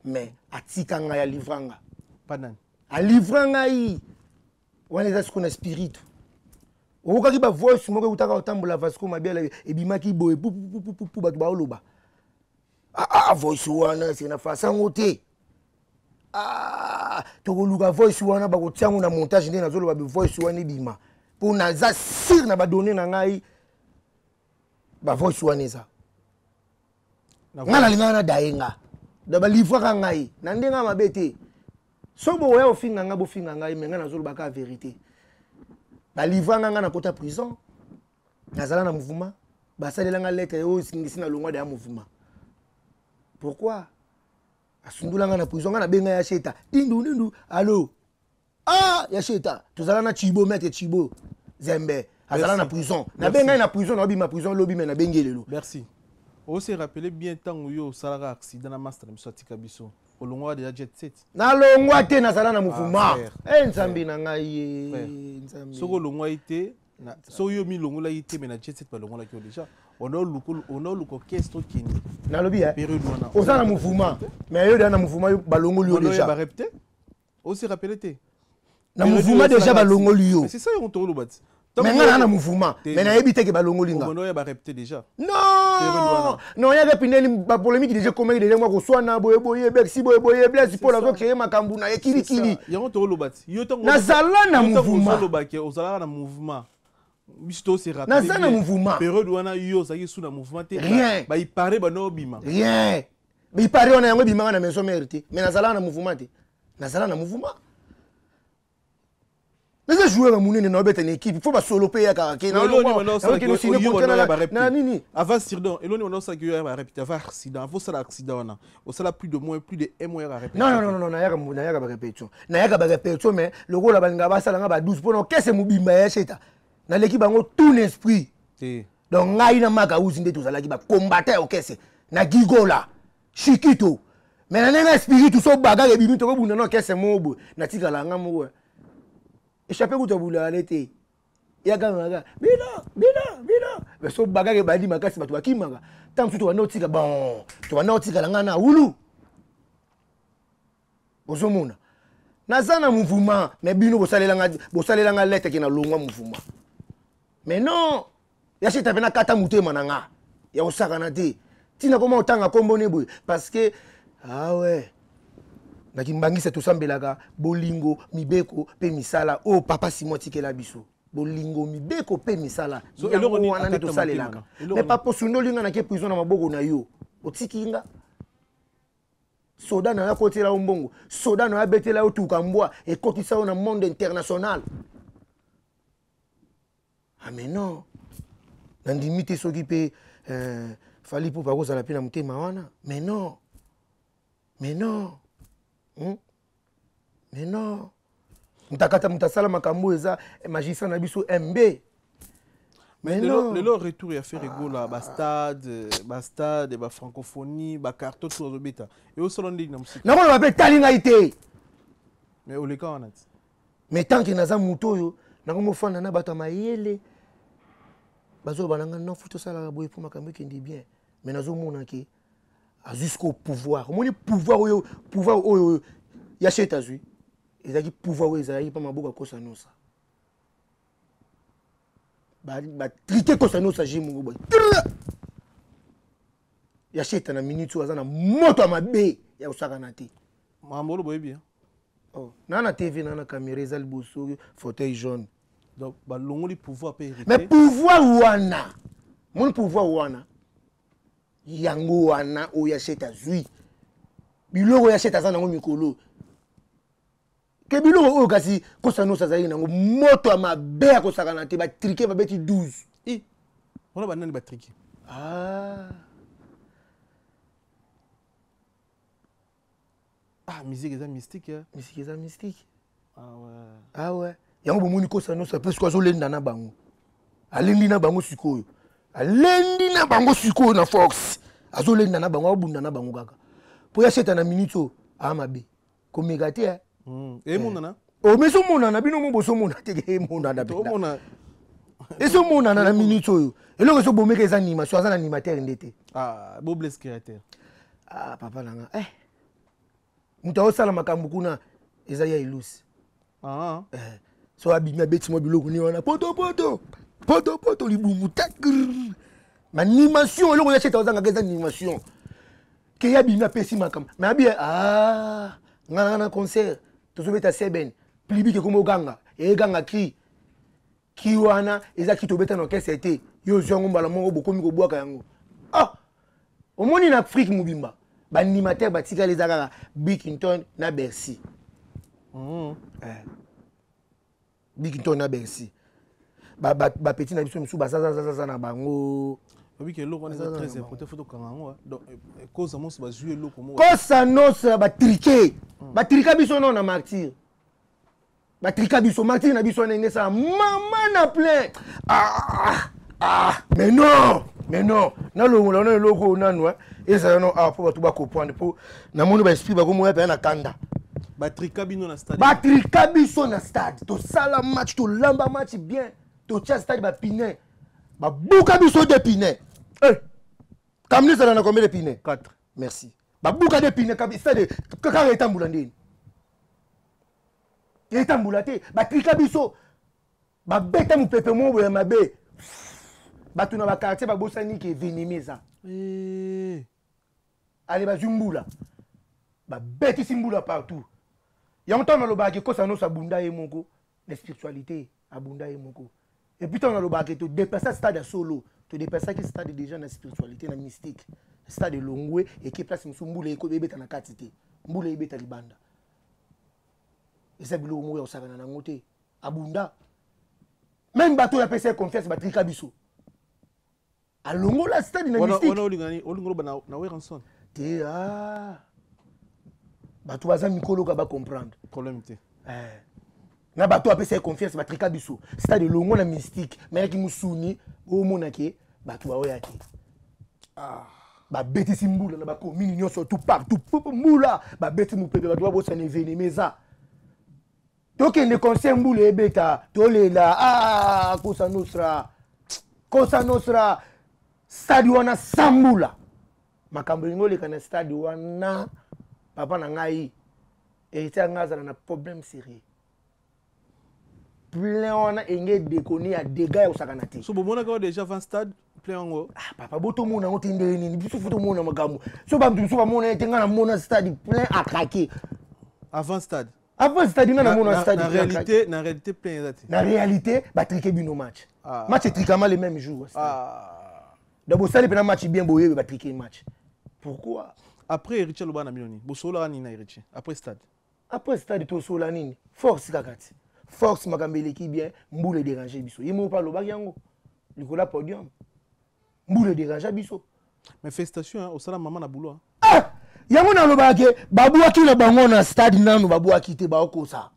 mais atika ngai, alivra nga. Pa nani? Alivra ngai wana eza sikoyo na spiritu. Okokaki bavoice moko eutaka kotambola Vasco Mabiala, ebimaki boye pupupupupu, bato baoloba ah, ah, voice wana se na fasa yango te. Ah, tokoluka voice wana, bakotia yango na montage. Nde nazoloba voice wana ebima mpo naza sire na badonne na ngai. Bavoice wana eza ngai nalingaka na daye nga, donc balivraka ngai na ndenge ya mabe te. So bokoya kofinga ngai, bofinga ngai, me ngai nazoloba kaka vérité. Balivra ngai, ngai nakota prison, nazala na mouvement, basalela ngai lettre oyo esingisi na longwa deya mouvement. Pourquoi asundula ngai na prison? Ngai nabenga ya sheta dindu dindu, allo, ah, ya sheta, tozala na Chibo, maître Chibo Zembe azala na prison, nabengai na prison, naobima prison lobi, me nabengi lelo. Merci. Ose rappeler bien ntango yo osalaka accident na master na biso atika biso, olongwaka déjà jet set? Nalongwa te, nazala na mouvement. E Nzambe na ngai ye, Nzambe. Soki olongwaki te, soki yo milongolaki te, mais na jet set balongolaki yo déjà. Ona oluka orchestre okende. Nalobi période wana oza na mouvement, mais yo deya na mouvement, balongoli yo déjà. Barep te, ose rappeler te? Na mouvement déjà balongoli yo. C'est ça yango toloba ti. Mais nga naa na mouvement, mais nayebi te ke balongoli nga. Oya barep te déjà. Non, non, yaka pindeli bapolémique déjà ekomaki déjà mwa koswana boye boye, Bercy boye boye, Blaise Paul azocreye makambo na ye kilikili. Yango toloba ti, yo ntango nazala na mouvement. Ozolobake ozalaka na mouvement, biso tose Naza na mouvement. Période wana yo ozalaki su na mouvement te? Rien. Baipare bano obima. Rien, bipare wana yango ebimaka na maison mère te, mais nazalaka na mouvement te, nazala na mouvement, naza joueur ya monene, naobeta na équipe, fo basolo mpe eyakaka ke na nini. Avant accident, eloni wana osalaki yo ya barépété avant accident, avant osala accident wana, osala plus de moins plus de un mois ya répétition? Non, non, non, non, nayaka, nayaka barépétition, nayaka barépétition, mais lokola balingaka basalanga ba 12 mpona okese mobimba ya sheta, naleki bango tout esprit. Donc ngai na Maka Uzi nde tozalaki bakombata ya okese na Gigola Shikito, mais na ndenge spiritu so bagage ebimi, tokobunda na okese moko boye, natikala nga moko échappe kutu abulale te, yaka maka bino bino bino. Mais so bagage ebandi makasi, bato bakimaka. Ntango mosusu tobanda otika, bon, tobanda otikala ngai na wulu. Ozomona naza na mouvement, mais bino bosalelanga lettre ke nalongwa mouvement. Mais non, ya sheta mpe nakata motema na nga ya kosakana te, ntina koma otanga nkombo ne boye, parce que ah ouais, na kimbangisa tosambelaka bolingo, mibeko mpe misala oyo papa Simo atikela biso, bolingo, mibeko mpe misala. Yango wana nde tosalelaka. Mais papa, osundoli nga, nake prison na maboko na yo, otiki nga, soda na yo akotela yo mbongo, soda na yo abetela yo tuka mbwa, ekotisa yo na monde international. Ah mais non, nandimi te. Soki mpe Fally Ipupa akozala mpe na motema wana, mais non, mais non, Mais non, moto akata, moto asala makambo oyo eza magistrat na biso MB. Mais lelo, lelo retour ya Ferre Gola, bastade, bastade, bafrancophonie, bacarton tout azobeta, eosala ndenge na mosika. Nakoloba mpe etali ngai te. Mais oleka wana ti. Mais tant que naza moto oyo nakomofanda na bato ya mayele, bazoloba na ngai non, fu tosalaka boye mpo makambo ekende bien. Mais nazomona ke azwi sikoyo pouvoir. Omoni pouvoir oyo, pouvoir oyo ya shet azwi, ezalaki pouvoir oyo ezalaki mpa maboko akosa nosa, batrike kosa nosa ji moko boye ya sheta na minute oyo aza na moto ya mabe ya kosakana te. Makambo olo boyebi. Oh, naa na TV, naa na caméra, eza liboso fauteuil jaune. Donc balongoli pouvoir mpe. Mais pouvoir wana, moni pouvoir wana, yango wana oyo ya sheta azwi, biloko ya sheta aza nango mikolo ke biloko oyo kasi kosa nyonso azalaki nango, moto ya mabe ya kosakana te. Batrike, babeti 12. I wana banani batrike? Ah. Ah, musique eza mystique, eh? Musique eza mystique. Ah ouais. Ah ouais, yango bomoni kosa nyonso mpe sikoyo azolenda na bango, alendi na bango sikoyo, alendi na bango sikoyo na force, azolenda na bango, abunda na bango kaka mpo ya seta na minute oyo aa mabe komeka te, eh. Emonana. Oh, mais ezomonana, bino mo bozomona te, emonana. Omona. Ezomonana na minute oyo eloko ezobomeka eza animation, aza na animateur nde te. Ah, bo blesse créateur. Ah, papa na nga, eh. Moto aosala makambo kuna eza ya elusi. Ah. Eh. So abimi abeti mwa biloko ni wana poto poto poto poto libumu tak. Animation eloko ya cheta ozangaka eza animation. Ke ya bimi apesi makambo. Mais abi ah nga na concert tozobeta seben public ekomi oganga eganga cri ki wana eza ki tobeta na orchestre te, yo ozwi yango mbala moko bokomi kobwaka yango. Ah, omoni na Afrique mobimba baanimateur batikali eza kaka Bikington na Bercy. Eh. Bikington na Bercy, bapeti na biso mosusu bazazazaza na bango. Oyebi ke eloko wana eza très important, faut tokanga yango. Donc koza moso bazwi eloko moko. Kosa nosa batrike, batrika biso no na martyr, batrika biso martyr na biso ndenge esala mama na plein. Ah, ah, mais non, mais non, nalongola no eloko oyo nanu ezala no awa mpo bato bakomprendre, mpo namoni baesprit bakomoya mpenza na kanda. Batrika bino na stade. Batrika biso na stade, tosala match, tolamba match bien, totia stade bapine, babuka biso de pine. Eh. Kamni ezala na combien de pine? 4. Merci. Babuka de pine, stade kaka etambola ndeni etambola te. Batrika biso, babeta mopepe moko boye mabe, bato na bakartier babosani ke venime eza. Ale bazwi mbula, babetisi mbula partout. Yango ntango nalobaka ekosa nyonso, abunda ye moko na spiritualité, abunda ye moko. Et puis ntango nalobaka todeplace stade ya solo, todeplaceaki stade déjà na spiritualité, na mystique. Stade elongwe eke place mosusu, mbula ebeta na kati te, mbula ebeta libanda. Eza biloko moko ya kosakana nango te. Abunda même bato oyo apesa ye confiance, batrika biso, alongola stade na mystique. Wana olinga oloba na Werrason? Te, ah. Bato baza mikolo ka bacomprendre. Problème te. Eh. Na bato apesa ye confiance, batrika biso stade elongo na mystique, mayaki mosuni omonake bato baoya te. Ah. Babetisi mbula na bakomini nyonso, tout partout mbula, babeti mopepe, bato babosana eveneme eza. Tokende concert, mbula ebeta, tolela. Ah, Kosa Nostra, Kosa Nostra, stade wana sans mbula, makambo elingi oleka na stade wana. Papa na ngai héritier ngai azala na problème sérieux, plein wana enge edekoni ya dégâts ya kosakana te. So bomonaka oyo déjà avant stade plein yango? Ah, papa, botomona yango te ndenge nini? Biso fo tomona makambo so bato mosusu bamona ye te. Ngai namona stade plein à craquer. Avant stade? Avant stade, ngai namona stade. Na réalité, na réalité plein eza te. Na réalité batrike bino match. Ah. Match etrikama le même jour. Ah. Donc bosali mpena match bien, boyebe batrike match, pourquoi? Après héritier aloba na bino nini? Bosololaka nini na héritier après stade? Après stade tosola nini? Force kaka ti force, makambo eleki bien, mbula edérange biso. Ye moko mpe alobaki yango likolo ya podium, mbula edérange biso. Mais félicitation, hein, osala mama na boulot, hein. Ah! Yango nalobaka ke babwaki na bango na stade nanu babwaki te, baokosa.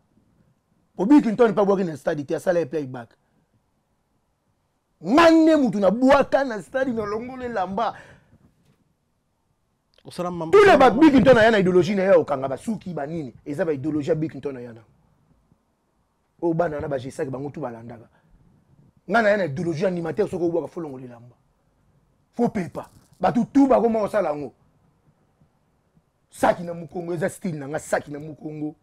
Obiki ntoni mpe abwaki na stade te, asala ye playback. Nga nde mutu nabwaka na stade, nalongola elamba. Osala mama. Tous les babiki nto na ya na idéologie na ye ya kokanga basuki banini, eza baidéologie ya biki nto na ya na oyo bana wana bagesaki bango tu balandaka. Ngai na ya na idéologie animateur, soki obwaka fo longola elamba, fo pepa, bato tu bakoma kosala yango. Saki na mokongo eza style na nga, saki na mokongo,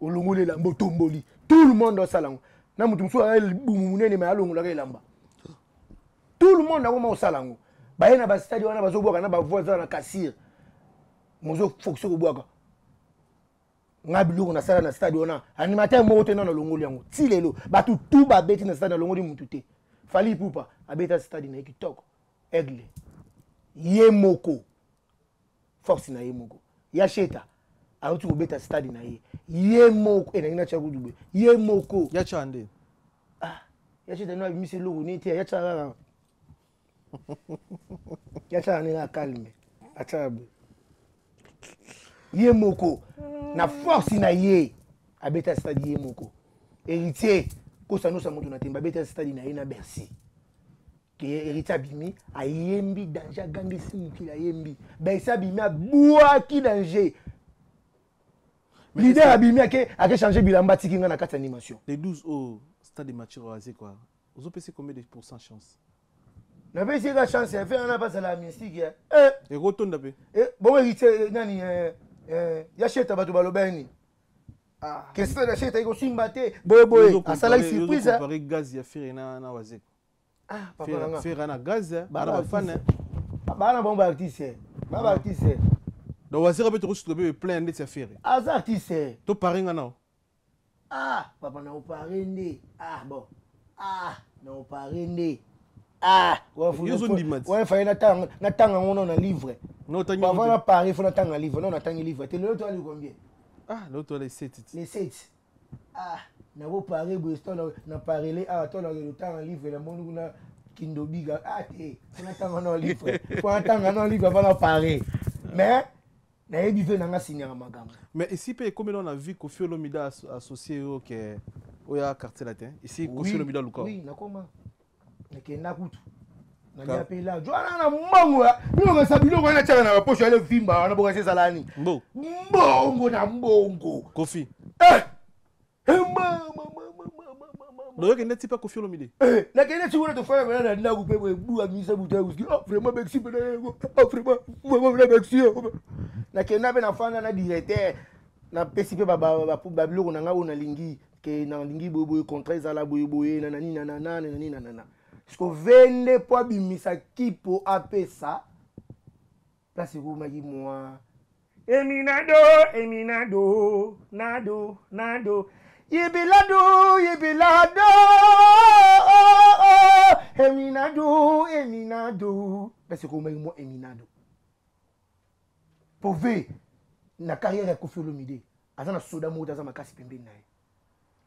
olongoli elamba, otomboli, tout le monde asala yango. Na moto mosusu aya libumu monene me alongolaka elamba, tout le monde akoma kosala yango. Baye na bastade wana bazobwaka na bavoi eza na kasire, mozofokise kobwaka. Nga biloko nasala na stade wana, animateur moko te nano alongoli yango ti lelo. Bato tu babeti na stade, alongoli mutu te. Fally Ipupa abeta stade na ye kitoko, aigle ye moko, force na ye moko. Ya sheta auti kobeta stade na ye ye moko, enangi na tia kutu boye ye moko. Ya tya nde? Ah, ya sheta no abimisi eloko nini te, ya tia kaka, ya tia ndenge akalme, atia boye ye moko na force na ye, abeta stade ye moko. Héritier kosanosa moto na tembe, abeta stade na ye na Bercy. Ke héritier abimi, ayembi danger, agangisi mokili, ayembi. Bercy abimi, abwaki danger. Leader abimi, ake changer bilamba, atiki nga na kati ya animation. Les 12 au stade de Mathieu Roazé quoi. Ozopesi combien de pourcent chance? Napesi ye ka chance ya fe wana basala ya mystique ya Ekotonda mpe. Bongo héritier nani ya sheta, bato baloba ye nini? Question ya sheta ekosimba te, boyeboye asalaki surprise. Comparer gaz ya Ferre na Wazekwa. Ah, papa nanga. Ferre na gaz, ana bafan. Bana bango baartiste, ba baartiste. Donc Wazekwa mpe tokosutuka mpe plein ndeti ya Ferre. Aza artiste. To pare nga nao. Ah papa, na opare nde. Ah bon, ah na opare nde. Ah. Yo ozondima ti. Wana faye natanga yango no na livre. No, otangi avant yango te. Na pare, fo natanga livre. No, natangi livre te. Lelo toali combien? Ah, lelo toala 7 ti. Le 7. Ah, nakopare boye to na parele awa to nakende otanga livre, namoni kuna kindobiga. Ah te, fo natanga no livre, fo natanga no livre avant na pare. Mais nayebi ve nanga signaka makambo. Mais ici mpe ekomi nao na vie Koffi Olomide associé yo ke oyo ya Quartier Latin ici, Koffi Olomide aluka. Oui, nakoma, nakenda kutu, nalia mpe la jwana na mbongo biloko biloko wana tiaka na baposhe ale vimba wana bokasi ezala nini. Mbo mbongo na mbongo. Koffi. Eh! Eh, mama, mama, mama, mama. Donc okende ti mpe Koffi Olomide. Eh, nakende ti wana, tofanda mpena na ndako mpe boye, buka misa butu ya kuski. Ah vraiment, merci mpena yango. Ah vraiment, vraiment mpena merci. Nakenda mpe nafanda na directeur, napesi mpe babiloko na ngai oyo nalingi, ke nalingi boyeboye, contrat ezala boyeboye, na nani nanana na nani nanana. Parceque vende mpo abimisa kipo apesa place ekomaki mwa eminado eminado nado nado yibilado yibilado eminado eminado, place ekomaki mwa eminado. Po ve na carrière ya Koffi Olomide, aza na soda moko te aza makasi pembeni na ye.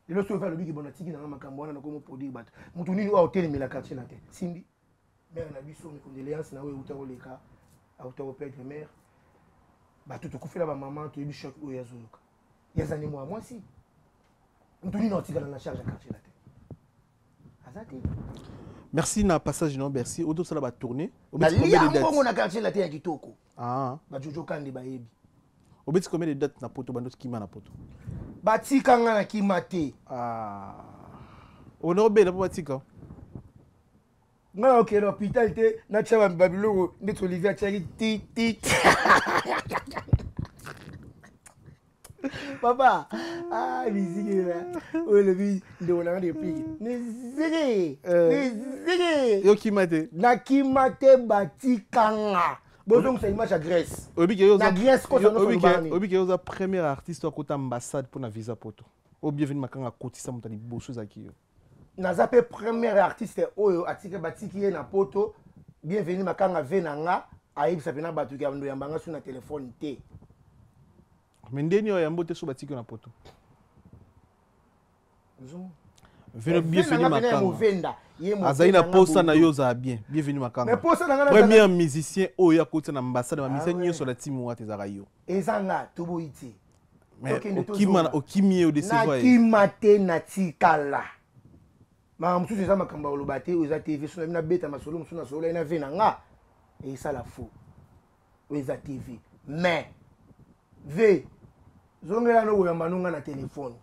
Lelo soki alobiki bona tiki nanga makambo wana, nakomi produire bato, motu nini oyo aotelemela quartier na te? Simbi mare na biso, mes condoléances na oyo euta koleka, auta koperdre mare. Bato tokufela bamama, toyebi choc oyo azoyoka. Ye aza nde mwa mwasi, motu nini aotikala na charge ya quartier na te? Aza te. Merci na passage no, merci. Otosala batournée. Nalia mbongo na quartier na te ya kitoko. Ah. Bajojo kande bayebi. Obeti combien de date na poto bando kima na poto? Batika nga na kima te. Ah. Ona obela mpo batika. Nga na okende hôpital te, natia babiloko ndeti Olivier atiaki ti ti. Papa, ah, misiki oyo elobi ndeko nanga deplike misiki misiki. Yo kima te. Nakima te, batikanga. Bozongisa image ya Grèce. Na Grèce kosa nyonso olobaka. Oyebi ke oza premier artiste akota ambassade mpona visa poto oyo Bienvenu Makanga akotisa, moto ya liboso ezalaki yo. Naza mpe premier artiste oyo atika batiki ye na poto. Bienvenu Makanga ve na nga ayebisa mpena bato ke ando yamba nga su na telefone te. Mais ndeni oyo yambo te so batiki yo na poto. Veno Bienvenu Makanga movenda ye. Azali na posa na yo, ozala bien. Bienvenu Makanga Mais posa na nga premier musicien oyo akotisa na ambassade, bamusicien nyonso na timi wata ezalaka yo. Eza nga, toboyi te. Mais Tokende, okima tozonga. Okimi ye, odecevoir ye. Nakima te, natikala. Makambo mosusu eza makambo ya koloba te, oyo eza TV. So nabi nabeta masolo mosusu, nasolola ye na ve na nga, esala faux. Oyo eza TV. Mais ve zongela no koyamba no nga na telefone,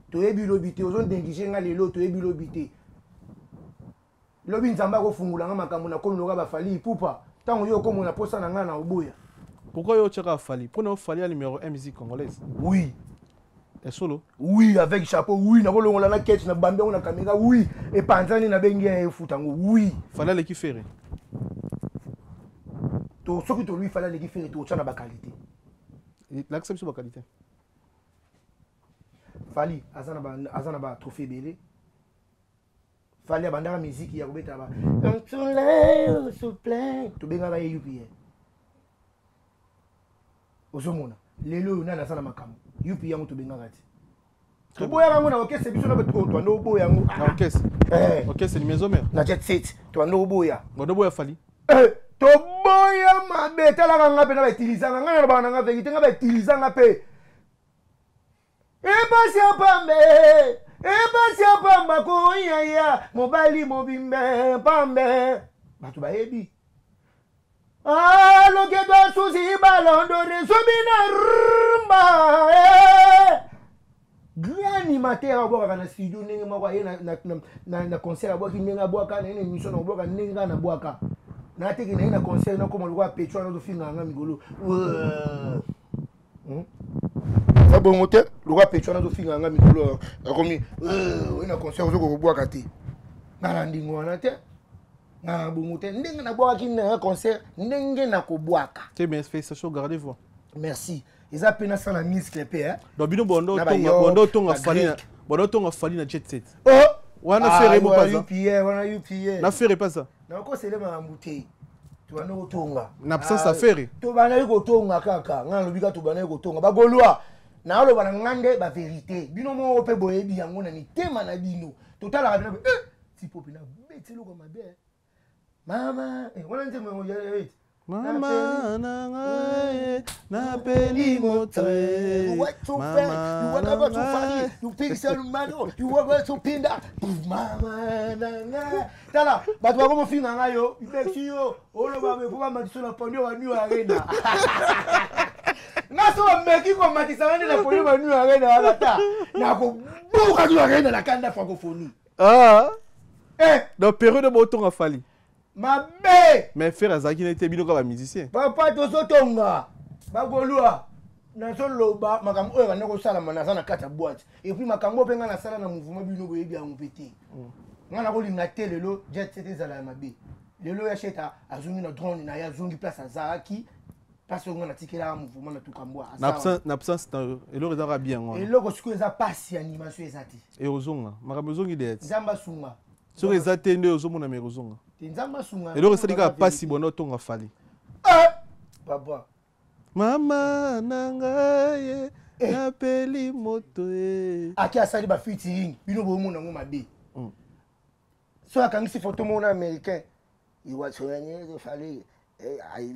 toyebi lobi te. Ozonéglige nga lelo, toyebi lobi te. Lobi Nzambe akofungula nga makambo, nakomi loka baFally Ipupa. Ntango yo okomona posa na ngai na oboya. Pourquoi yo otiaka Fally? Mpona yo Fally ya numéro 1 musique congolaise? Oui. Ya solo? Oui, avec chapeau, oui. Nakolongola na ketch na bambi yango na caméra, oui. Epanzani, nabengi ya efuta yango, oui. Fally aleki Ferre? To soki tolui Fally aleki Ferre, totya na baqualité. Lakisa biso baqualité. Fally aza na batrophée ebele. Fally abandaka miziki ya kobeta ba souple, tobengaka ye UPN. Ozomona lelo oyo nani aza na makambo UP yango tobengaka te, toboyaka yango na orchestre biso na bato oyo twanda oboya yango. Na orchestre? Eh. Orchestre ni maison mère. Na jet set twanda oboya. Bando boya Fally? Eh, toboya mabe. Talaka nga mpe na bautilisanga ngai, nalobaka na nga vérité, nga bautilisanga mpe epasi ya pambe, epasi ya pamba koyaya mobali mobimbe pambe. Bato bayebi aloketo asusi balondore sobi na rumba, eh. Grand animateur abwakaka na studio ndenge moko aye na concert abwaki ndenge abwaka na ye na émission na kobwaka ndenge kaka nabwaka nateke na ye na concert nakoma lokola pecho wana ozofinga yanga mikolo. Eza bongo te, lokola pecho wana azofinga yanga mikolo akomi oye na concert ozokoka kobwaka te. Nga na ndingo wana te, nga na bongo te. Ndenge nabwakaki na concert, ndenge nakobwaka te. Mais félicitations, gardez voix. Merci. Eza mpe nasala muscle mpe, eh? Donc bino bondo otonga, bondo otonga Fally na, bondo otonga Fally na Jet Set. Oh! Wana Ferre mo paza. UPA wana, UPA. Na Ferre paza. Nakosele makambo te. Tobandaki kotonga. Na absence ya Ferre. Tobandaki kotonga kaka. Ngai nalobi kaka tobandaki kotonga. Bagaulois, naoloba na ngai nde bavérité. Bino moko mpe boyebi yango na mitema na bino. Totalaka bino eh, tipo mpe nabeti eloko mabe. Mama, eh, wana nzembo yango ya ete. Mama na ngai napeli moto. Tala bato bakomofinga ngai yo merci yo oloba me po bamatisa na ponio ba New Arena. Nga so bameki komatisa nga nde na ponio ba New Arena wana, ta nakobuka New Arena na kanda francophonie. Ah. Eh. Donc période botonga Fally. Mabe. Mais Ferre azalaki nete, bino kaka bamusicien. Papa, tozotonga bagaulois. Nazoloba makambo oyo banda kosalama, naza na kati ya boîte. Et puis makambo oyo mpe ngai nasala na mouvement, bino boyebi yango mpe te. Ngai nakolinga te lelo Jet Set ezala ya mabe. Lelo ya Sheta azongi na drone na ye, azongi place azalaki, place oyo ngai natikelaka mouvement na Tukambwa. Na absence na eloko ezaka bien wana. Eloko sikoyo eza pasi, animation eza te. Ekozonga, makambo ezongi de. Nzambe asunga. Soki eza te nde ozomona, me ekozonga. Te, Nzambe asunga. Eloko esali kaka pasi, bonda otonga Fally. Papa. Mama na ngai napeli moto e. Aki asali bafeaturing, bino bomona yango mabe. So akangisi photo moko na américain, Fally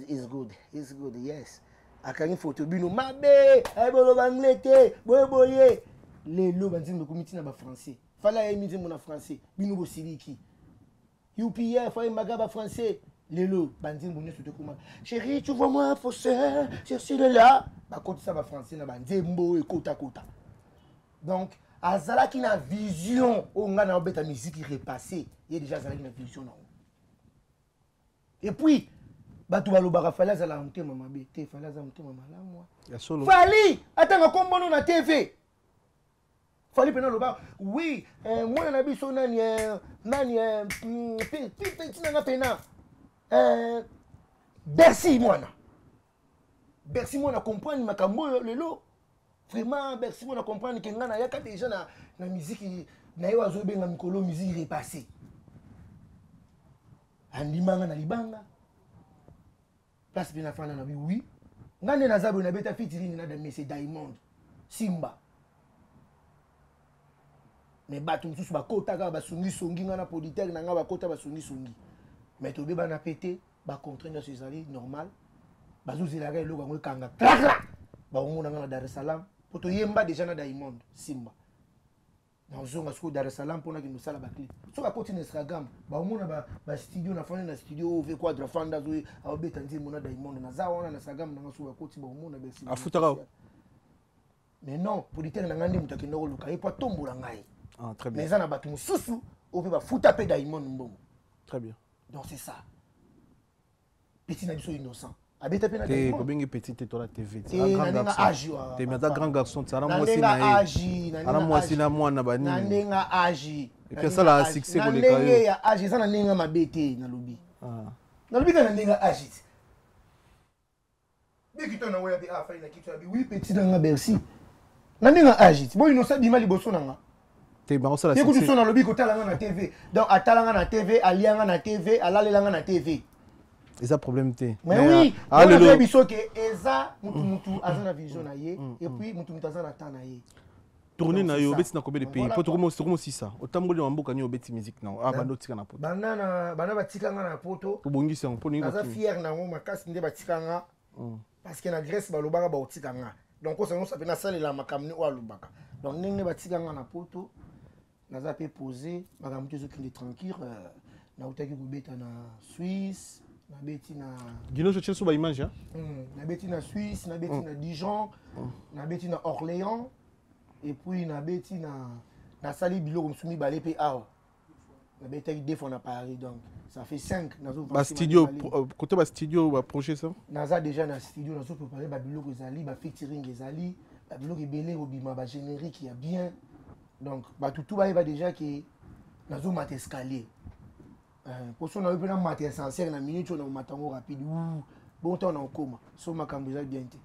is good, is good, yes. Akangi photo, bino mabe, ayeboloba anglais te, boye boye. Lelo banzembo ekomi ntina bafrançais. Fally ayemi nzembo na français, bino bosiliki. UPF ayembaka bafrançais. Lelo banzembo nyonso tokoma chéri, tu vois moi faussaire, ceci de là, bakotisa bafrançais na banzembo ekotakota. Donc azalaki na vision oyo ngai na obeta musique repassé, ye déjà azalaki na vision nango. Et puis bato balobaka Fally azalaka motema mabe te. Fally aza motema malamu. Ya solo. Fally atanga kombono na TV. Fally mpena aloba oui, mwana na biso nani, nani, petit nanga mpena, Bercy mwana, Bercy mwana comprendre makambo oyo lelo. Vraiment, Bercy mwana comprendre ke ngai nayaka déjà na musique na ye azobenga mikolo musique repassé. Andimanga na libanga place mpe nafanda na bi oui. Ngai nde naza boye, nabeta featuring na Damese Diamond Simba. Mais bato mosusu bakota kaka basungisongi. Ngai na producteur na ngai bakota basungisongi, mais tobebana pe te. Bacontraint nyonso ezali normal. Bazozelaka eloko yango ekanga klakla, bakomona ngai na Dar es Salaam mpo toyemba déjà na Diamond Simba. Nazonga sikoyo Dar es Salaam mpona kende osala baclip. So bakoti na Instagram, baomona bastudio nafandi na studio oyo ve Quadra fanda aobeta nzembo na Diamond. Naza wana na Instagram nanga, so bakoti baomona. Afutaka? Mais non, producteur na ngai nde moto akende koluka ye mpo atombola ngai. Ah, très Mais bien. eza na bato mosusu oyo mpe bafuta mpe Diamond mbongo. Très bien. Donc c'est ça, petit na biso Innocent abeta mpe na te Diamond. Kobengi petit te, tola TV. Te, na ndenge age wa- Te, mais aza grand garçon ti, ana Na mwasi ndenge na ye. age, na Ana ndenge mwasi age. na mwana Na banini. ndenge age. Et puis asala succès na koleka yo. ndenge ya age, eza na ndenge mabe te nalobi. Ah. Nalobi kaka na ndenge age te. Biki to na oya mpe afai na kito ya bi oui, petit nanga Bercy, na ndenge age ti bo Innocent bima liboso na nga. Te, bakosala Ye kutu succès. so nalobi kotala nga na TV, donc atala nga na TV, alia nga na TV, alalela nga na TV. Eza problème te. Mais oui, ah, lelo lelo biso ke eza mutu mutu aza na vision na ye, et puis mutu mutu aza na temps na ye. Tournée Donc, na c'est yo ça. obeti na combien de pays? Voilà, Po quoi. tokomosisa otamboli na mboka nini, obeti musique na ah, banda otika na poto? Banda batika nga na poto. Obongisi yango mpo ningi? Naza fier nango makasi nde batika nga, parce que na Grèce balobaka baotika nga, donc osa nyonso mpe nasalela makambo ne oyo alobaka. Donc ndenge batika nga na poto, naza mpe posé, makambo te ezokende tranquille. Nautaki kobeta na Suisse, nabeti na Gino so so baimage, hein? Nabeti na Suisse, nabeti na Dijon, nabeti na Orléans. Et puis nabeti na nasali biloko mosusu mibale mpe awa. Nabetaki deux fois na Paris, donc ça fait 5. Nazo Ba studio, côté ba studio, ba projet ça. Naza déjà na studio, nazo préparer ba biloko ezali, ba featuring ezali, ba biloko ebele kobima, ba générique ya bien. Donc bato tu bayeba déjà ke nazomata escalier. Poso na yo mpe namata essentiel na minute oyo, nakomata yango rapide. Bongo ntango nakokoma so makambo eza bien te.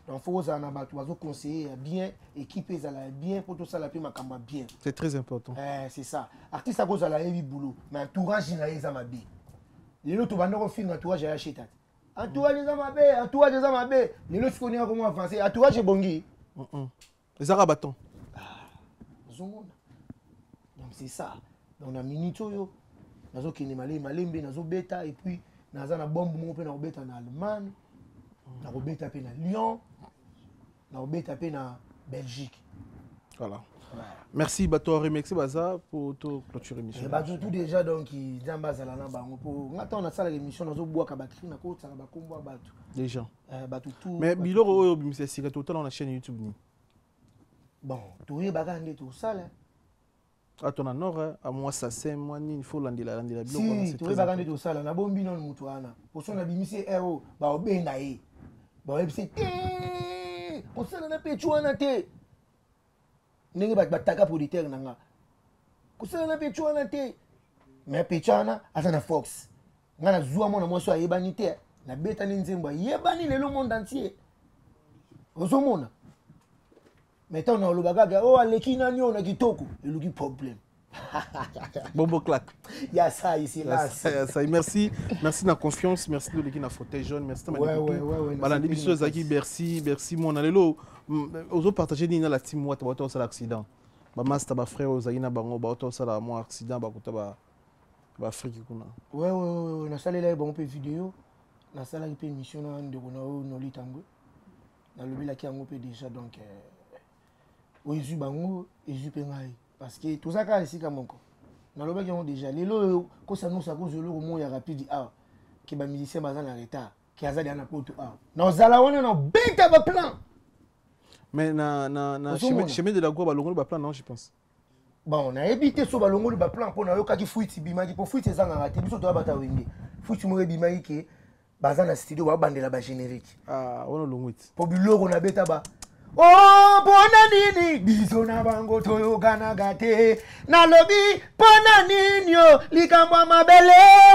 Donc faut kozala na bato bazoconseiller ya bien, équipe ezala ya bien mpo tosala mpe makambo ya bien. C'est très important. C'est ça. Artiste akozala ayebi boulot, mais entourage na ye eza mabe. Lelo tobanda kofinga entourage ya sheta te, entourage eza mabe, entourage eza mabe. Lelo sikoyo ndenge akoma avance, entourage ebongi. Ezaka baton. Ozomona, donc c'est ça. Donc na minute oyo nazokende malembe malembe, nazobeta. Et puis naza na bombe moko mpe nakobeta na Allemagne, nakobeta mpe na Lyon, nakobeta mpe na Belgique. Voilà. Merci. Bato remercier baza pour to clôturer émission. Bato tout déjà, donc Nzambe azala na bango, mpo nga ntango nasalaka émission, nazobwaka bacri, nakotisaka bakombo ya bato. Déjà. Bato tout. Mais biloko oyo obimisa sika, totala na chaîne YouTube ni? Bon, toyebaka nde tosala. Ato na nord a mwa sase mwa nini, faut landela landela biloko wana, si c'est très toyebaka nde important. Tosala, nabombi nano motu wana poso nabimisi ye oyo baobenga ye, baoyebisi te kosala na petu wana te, ndenge bato bataka producteur na nga kosala na petu wana te. Mais petu wana aza na force. Nga nazwa mwana mwasi oyo ayebani te, nabetani nzembo, ayebani lelo monde entier. Ozomona, mais ntango naloba kaka oyo aleki nani oyo na kitoko, eluki problème. Bombo claque. Ya ça ici là. Ça, ça, merci, merci na confiance, merci de l'équipe na fauteuil jaune, merci na Ouais, balandi biso ezalaki Bercy, Bercy mona lelo ozo partager nini na la team Wata bato osala accident. Ba master, ba frère ozali na bango bato osala mwa accident, bakuta ba ba Afrique kuna. Ouais, nasalela ye bango mpe video, nasalaki mpe émission na ndeko na oyo Noli Tambwe, nalobelaki yango mpe déjà. Donc oyo ezwi bango, ezwi mpe ngai, parce que toza kaka esika moko. Nalobaki yango déjà. Lelo oyo kosa nyonso akozwa eloko moko ya rapide awa ke bamusicien baza na retard, ke aza deya na poto awa, nazala wana na beta baplan. Mais na Ozomona. Chemin de la Gloire, balongoli ba plan non, je pense. Bon, nayebi te so balongoli baplan, mpo nayokaki fuite ebimaki, mpo fuite ezangaka te. Biso toya bata Wenge. Fuite moko ebimaki ke baza na studio, babandela bagénérique. Ah, wana olongwi ti. Mpo biloko nabeta ba o mpona nini biso na bango toyokanaka te? Nalobi mpona nini o likambo ya mabele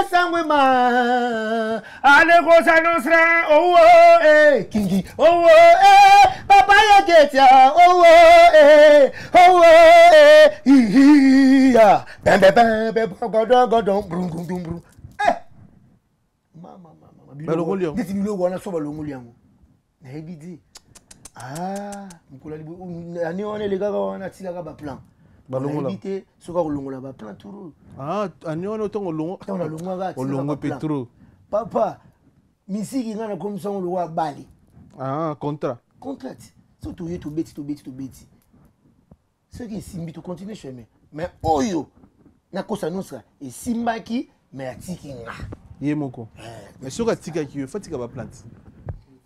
sangwema alekosa nostra owo kingi owo papa yeketia owo owo ihiya pembe pembe godogodo brungundumbru mama mama. Balongoli yango. Neti biloko wana so balongoli yango, nayebi te. Ah, mokolo ya ane wana elekaka wana, atikaka baplan. Balongola. Nayebi te soki akolongola baplan turu. Ah, ani wana otongo olongo. Ntango nalongwaka, atikaka Olongo baplan. petro. Papa, misiki ngai nakomisango lokwa bale. Ah, contrat. Contrat. So toye, tobeti, tobeti, tobeti, soki esimbi, tocontinue chemin. Mais oyo nakosa nyonso esimbaki, mais atiki nga. Ye moko. Mais soki atikaki yo, faut atika baplante.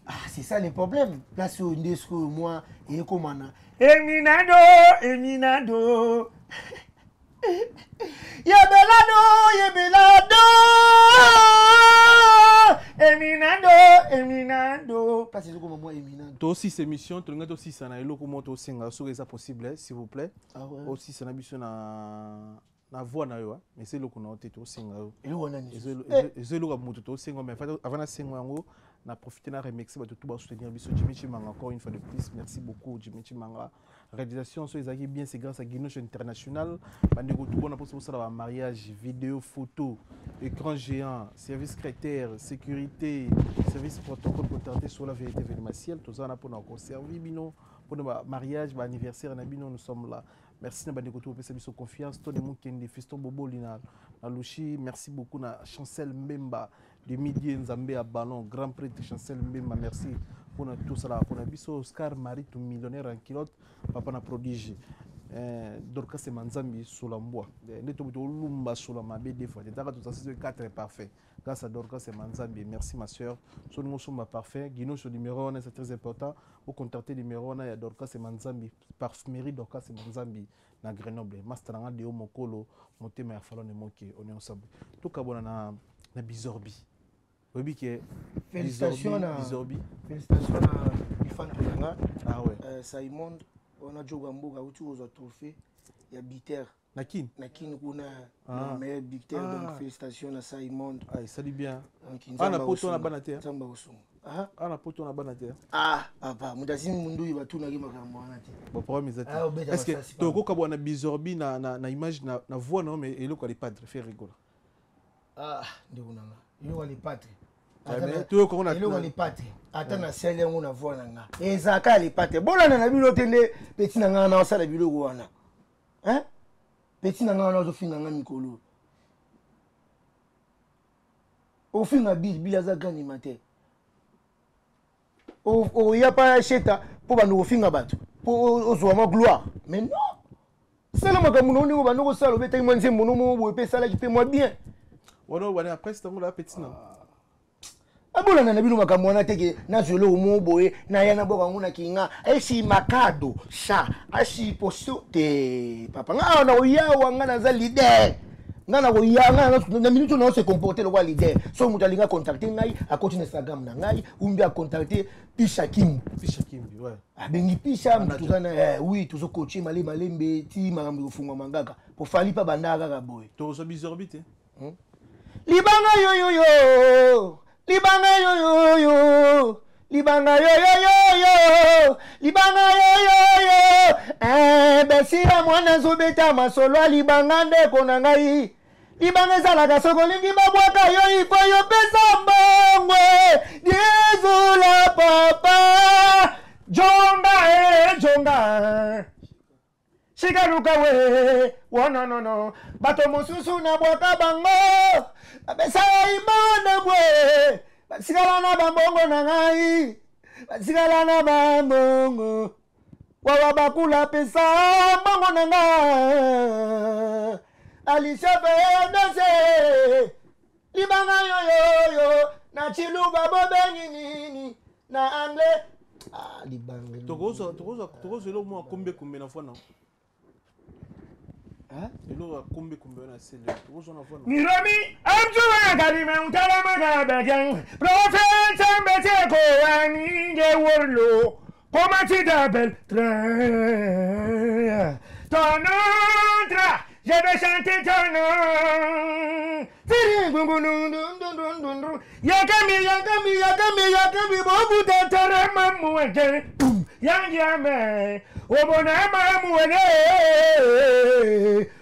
Ah, c'est ça le problème. Place oyo nde sikoyo mwa eyekomana eminado eminado yebelado yebelado eminado eminado, place ezokoma mwa eminado. Tosisa émission, tolinga tosisa na eloko moko tosenga, soki eza possible, s'il vous plaît. Ah ouais. Osisa na biso na voix na yo, mais eza eloko na yo te tosenga yo. Eloko nani? Eza eloko ya moto tosenga, mais avant nasenga yango, na profité na remercier bato tout basoutenir biso. Jimmy Chimanga, encore une fois de plus, merci beaucoup Jimmy Chimanga. Réalisation so ezalaki bien, c'est grâce à Guinoche International. Bandeko tout bona mposa bosala bamariage, vidéo, photo, écran géant, service crétaire, sécurité, service protocole, comptabilité sur la vérité événementielle, toza wana mpona koservi bino mpona bamariage, baanniversaire na bino, nous sommes là. Merci na bandeko to bopesa biso confiance. Tony Mokende, Fiston Boboli na Lushi, merci beaucoup na Chancel Mbemba de Midi, Nzambe ya ballon, grand prêtre Chancel Mbemba, merci mpona tosala mpona biso. Oscar Marie to millionnaire en culotte, papa na prodige. Eh, Dorcas Manzambi Solambwa eh, nde tobo tolumba sola mabe deux fois tetaka tozasi 4 parfait grâce à Dorcas Manzambi. Merci ma soeur. Soningo somba parfait Guino sur numéro 1, c'est très important. Vous contactez numéro 1 ya Dorcas Manzambi, parfumerie Dorcas Manzambi na Grenoble. Master nga Deo Mokolo motema ya Falone Moke, on est ensemble. Tokabona na na Bizorbi. Oyebi ke Félicitations na Bizorbi. Félicitations na Ifan Tolanga. Ah ouais. Simon wana jogo ya mboka auti kozwa trophée ya bitter na Kin. Na Kin kuna. Ah. Na meilleur bitter. Ah. Donc félicitations na Simon. Ah, esali bien. Donc Ah, na Nzambe poto na akosunga. bana te. Nzambe akosunga. Ah? Ah, na poto na bana te. Ah, papa, moto asimbi munduki batunaki makambo wana te. Bon, problème eza te. Ah, obeta Est-ce que masasi, pardon. tokokabwa na Bizorbi na image na voix na mais eloko ya padre fait rigoler. Ah, ndeko na nga. Eloko ya padre. Ah, mais toyoka ngo na- Eloko ya padre. Ata na sele yango na voix na nga. Ezalaka ya lepatre. Bolanda na bino te nde petit na nga na osala biloko wana. Hein? Petit na nga wana ozofinga nga mikolo. Ofinga Bill, Bill aza grand animateur. Oya pa ya sheta po bando kofinga bato po ozwa mwa gloire. Mais non, sala makambo na yo ndenge obanda kosala, obetaki mwa nzembo no moko boye mpe esalaki mpe mwa bien. Wana wana après ntango la petit na abolanda na bino makambo wana teke nazwa eloko moko boye naya naboka yango na kinga esi makado sa asi posto te papa nga awa nakoyawa nga naza leader nga nakoya nga na minute oyo se comporter lokola leader. Soki moto alingi acontacte ngai akoti na Instagram na ngai umbi acontacte Pisha Kimbi. Pisha Kimbi, ouais. Abengi Pisha, moto toza na, oui, tozocoache male malembe ti makambo ekofungwama kaka po fali mpa bandaka kaka boye. Tokozwa Bizorbi te. Libanga yoyoyo, libanga yoyoyo, libanga yoyoyo, libanga yoyoyo. Besira mwana azobeta masolo ya libanga ndeko na ngai. Libanga ezalaka soki olingi babwaka yo ifo yo pesa mbongo. Diezula papa, jonga jonga. Shikaruka we, wo no no no. Bato mosusu na bwaka bango, bapesa imana bwe. Basikala na bambongo na ngai, basikala na bambongo. Wawa bakula pesa mbongo na ngai. Alicia Fernandez, libanga yo yo yo, na chiluba bobengi nini, na anglais. Ah, libanga. Tokozwa eloko moko ya kombe kombe na fois na. Hein? Eloko ya kombe kombe wana sele. Tokozwa na fois na. Niromi, amzuwa kalima utalama kabajang. Profeta mbeteko waninge worlo. Comment tu t'appelles? Ton nom, je vais chanter ton nom. Yakami, yakami, yakami, yakami, bobu tetere mamuete. Yangyame, omona mamuene,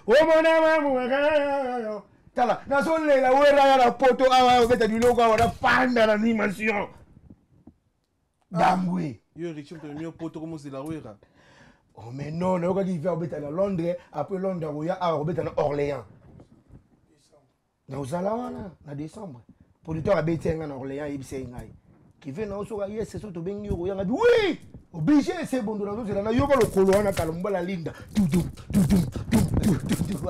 omona mamuene. Tala, nazolela wera ya na poto awa obeta biloko awa na fanda na animation. Dambwe. Yo Richard to poto comme ozela wera. Oh mais non, nayokaki hiver obeta na Londres, après Londres akoya awa obeta na Orléans. Na ozala wana na décembre. Producteur abeti nga na Orléans yebisa ye ngai. Kive na osoka yes so tobengi yo koyanga bi oui! Obligé c'est bon na zozela na yoka lokolo wana kala mbala linda. Tout tout tout tout tout tout tout.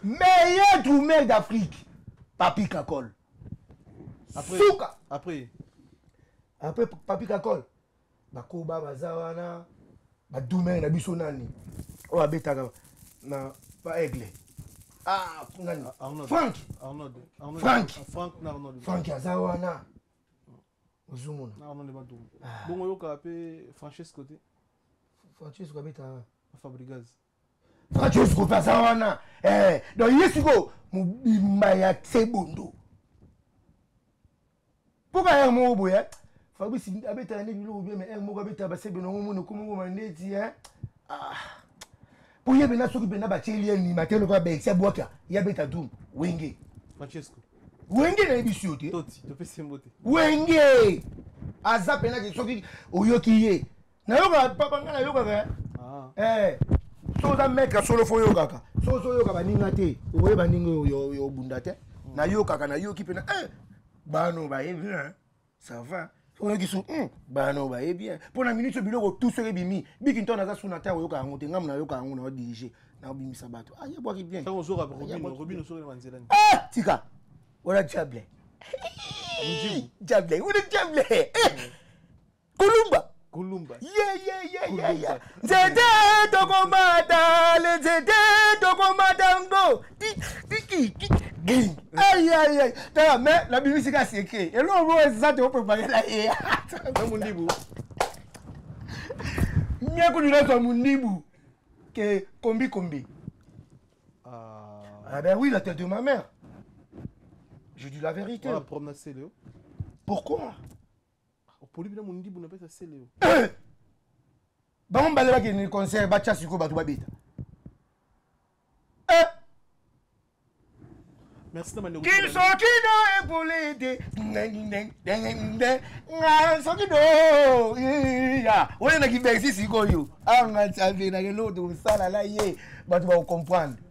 Meilleur drummer d'Afrique. Papi Kakol. Après, Suka. Après. Après Papi Kakol. Bakoba baza wana. Ba drummer na biso nani. Oyo abetaka na pa aigle. Ah, nani? Arnold. Frank. Arnold. Arnold. Frank. Frank na Arnold. Frank aza wana. Ozomona. Na Arnold Madou. Bongo yoka pe Francesco te. Francesco abeta Fabregas. Francesco pe aza wana. Donc ye siko mobimba ya Tsebondo. Pourquoi un mot boye? Fabrice abeta ne biloko bien mais un mot abeta ba sebe no mono komo ko mandeti hein. Ah. Pour ye bena soki bena ba teli ni matelo ba be tia bwaka ya beta dum wenge. Francesco. Wenge na yebi si te. Toti, to pesi mbote. Wenge. Aza pena ke soki oyoki ye. Na yoka papa nga na yoka ka. Ah. So za mec solo fo yoka ka. So so yoka ba ninga te. Oye ba ninga yo yo bunda te. Na yoka ka na yoki pena bano ba ye hein. Ça va. Oyoki su bana oyo bayebi bien mpo na minute biloko tu soki ebimi biki nto naza suna te akoyoka yango te ngambo nayoka yango na odirige naobimisa bato ah, yebwaki bien ah, tika wana diable diable wana diable eh! Kulumba kulumba ye ye ye ye ye nzete tokomata le nzete tokomata ngo tiki ayi ayi ayi tala mais nabimisi ka secret eloko moko eza te oprepare na ye mundibu miakuni nazwa mundibu ke kombi kombi ah. ah ben oui la tête de ma mère je dis la vérité pourquoi opoli bino mondibu napesa sele yo eh! Bango mibale bakende concert batya sikoyo bato babeta eh! Merci na bandeko. Kinsokido epolete nga sokido ya oyo na kibersi sikoyo anga nzambe na eloko tokosala na ye bato bakocomprendre.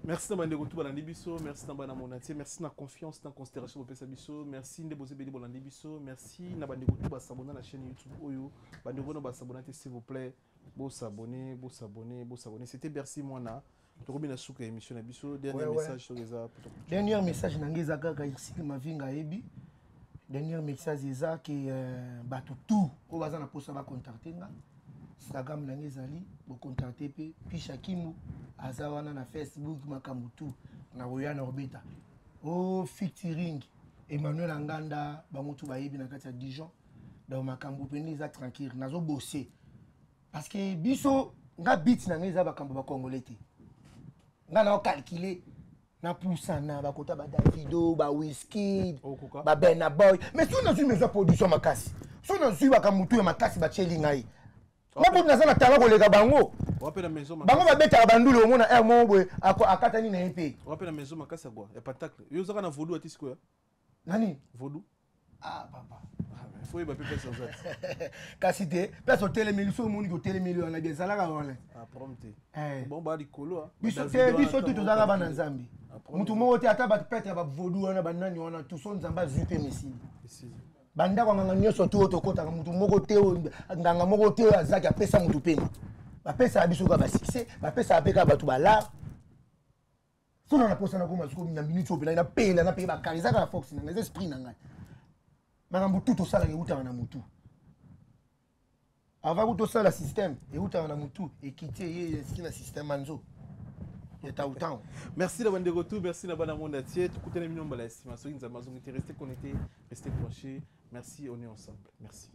Merci na bandeko tu balandi biso, merci na bana monde entier, merci na confiance na considération bopesa biso, merci nde bozebeli bolandi biso, merci na bandeko tu basabona na chaîne YouTube oyo, bandeko na basabona te s'il vous plaît, bosabonner, bosabonner, bosabonner. C'était Bercy Mwana. Tokomi na suka émission na biso, dernier ouais, message soki eza. Dernier message na ngai eza kaka Ursule Mavinga ayebi. Dernier message eza ke euh, bato tout oyo baza na posa ba contacter nga. Instagram na ngai ezali bocontacte mpe Pisha Kimbu aza wana na Facebook makambo tout na koya na kobeta o oh, featuring Emmanuel Anganda bango tout bayebi na kati ya Dijon donc makambo mpenza eza tranquille nazo bosser parce que biso nga beat na ngai eza makambo ba congolais te nga nao calculer napusana bakota ba Davido ba Wizkid ba Burna Boy mais soki nazwi meza production makasi soki nazwi makambo tu ya makasi batieli ngai nga kutu naza na talent koleka bango bango babetaka bandule omona aire moko boye akatani na ye mpe wape na maison makasi ya gwa ya pentacle yo ozaka na vaudou ati sikoyo nani vaudou ah papa ah, faut yeba mpe place oza kasi te place otelemeli so omoni kotelemeli wana bien ezalaka wana ah, problème te eh. Bon ba likolo ah. Biso te biso tu tozalaka bana nzambe ah, motu moko te ata bato petre bavodu wana banani wana tuso nzambe azwi mpe mesili bandako ya nganga nyonso tu oyo tokɔtaka motu moko te nganga moko te oyo azaki apesa motu pema bapesaka biso kaka basuccès bapesaka mpe kaka bato balar sona na posa nakoma sikoyo na minute oyo mpena napela napeye bakar eza kaka force na ngai eza esprit na ngai makambo tu tosalaka eutaka na motu avant kutu tosala système eutaka na motu ekiti eye esiki na système manzo ya tautan. Merci na bandeko tout, merci na bana monde entier. Tukutane bino mbala ya nsima soki Nzambe azongi te. Restez connectés, restez branchés. Merci, on est ensemble. Merci.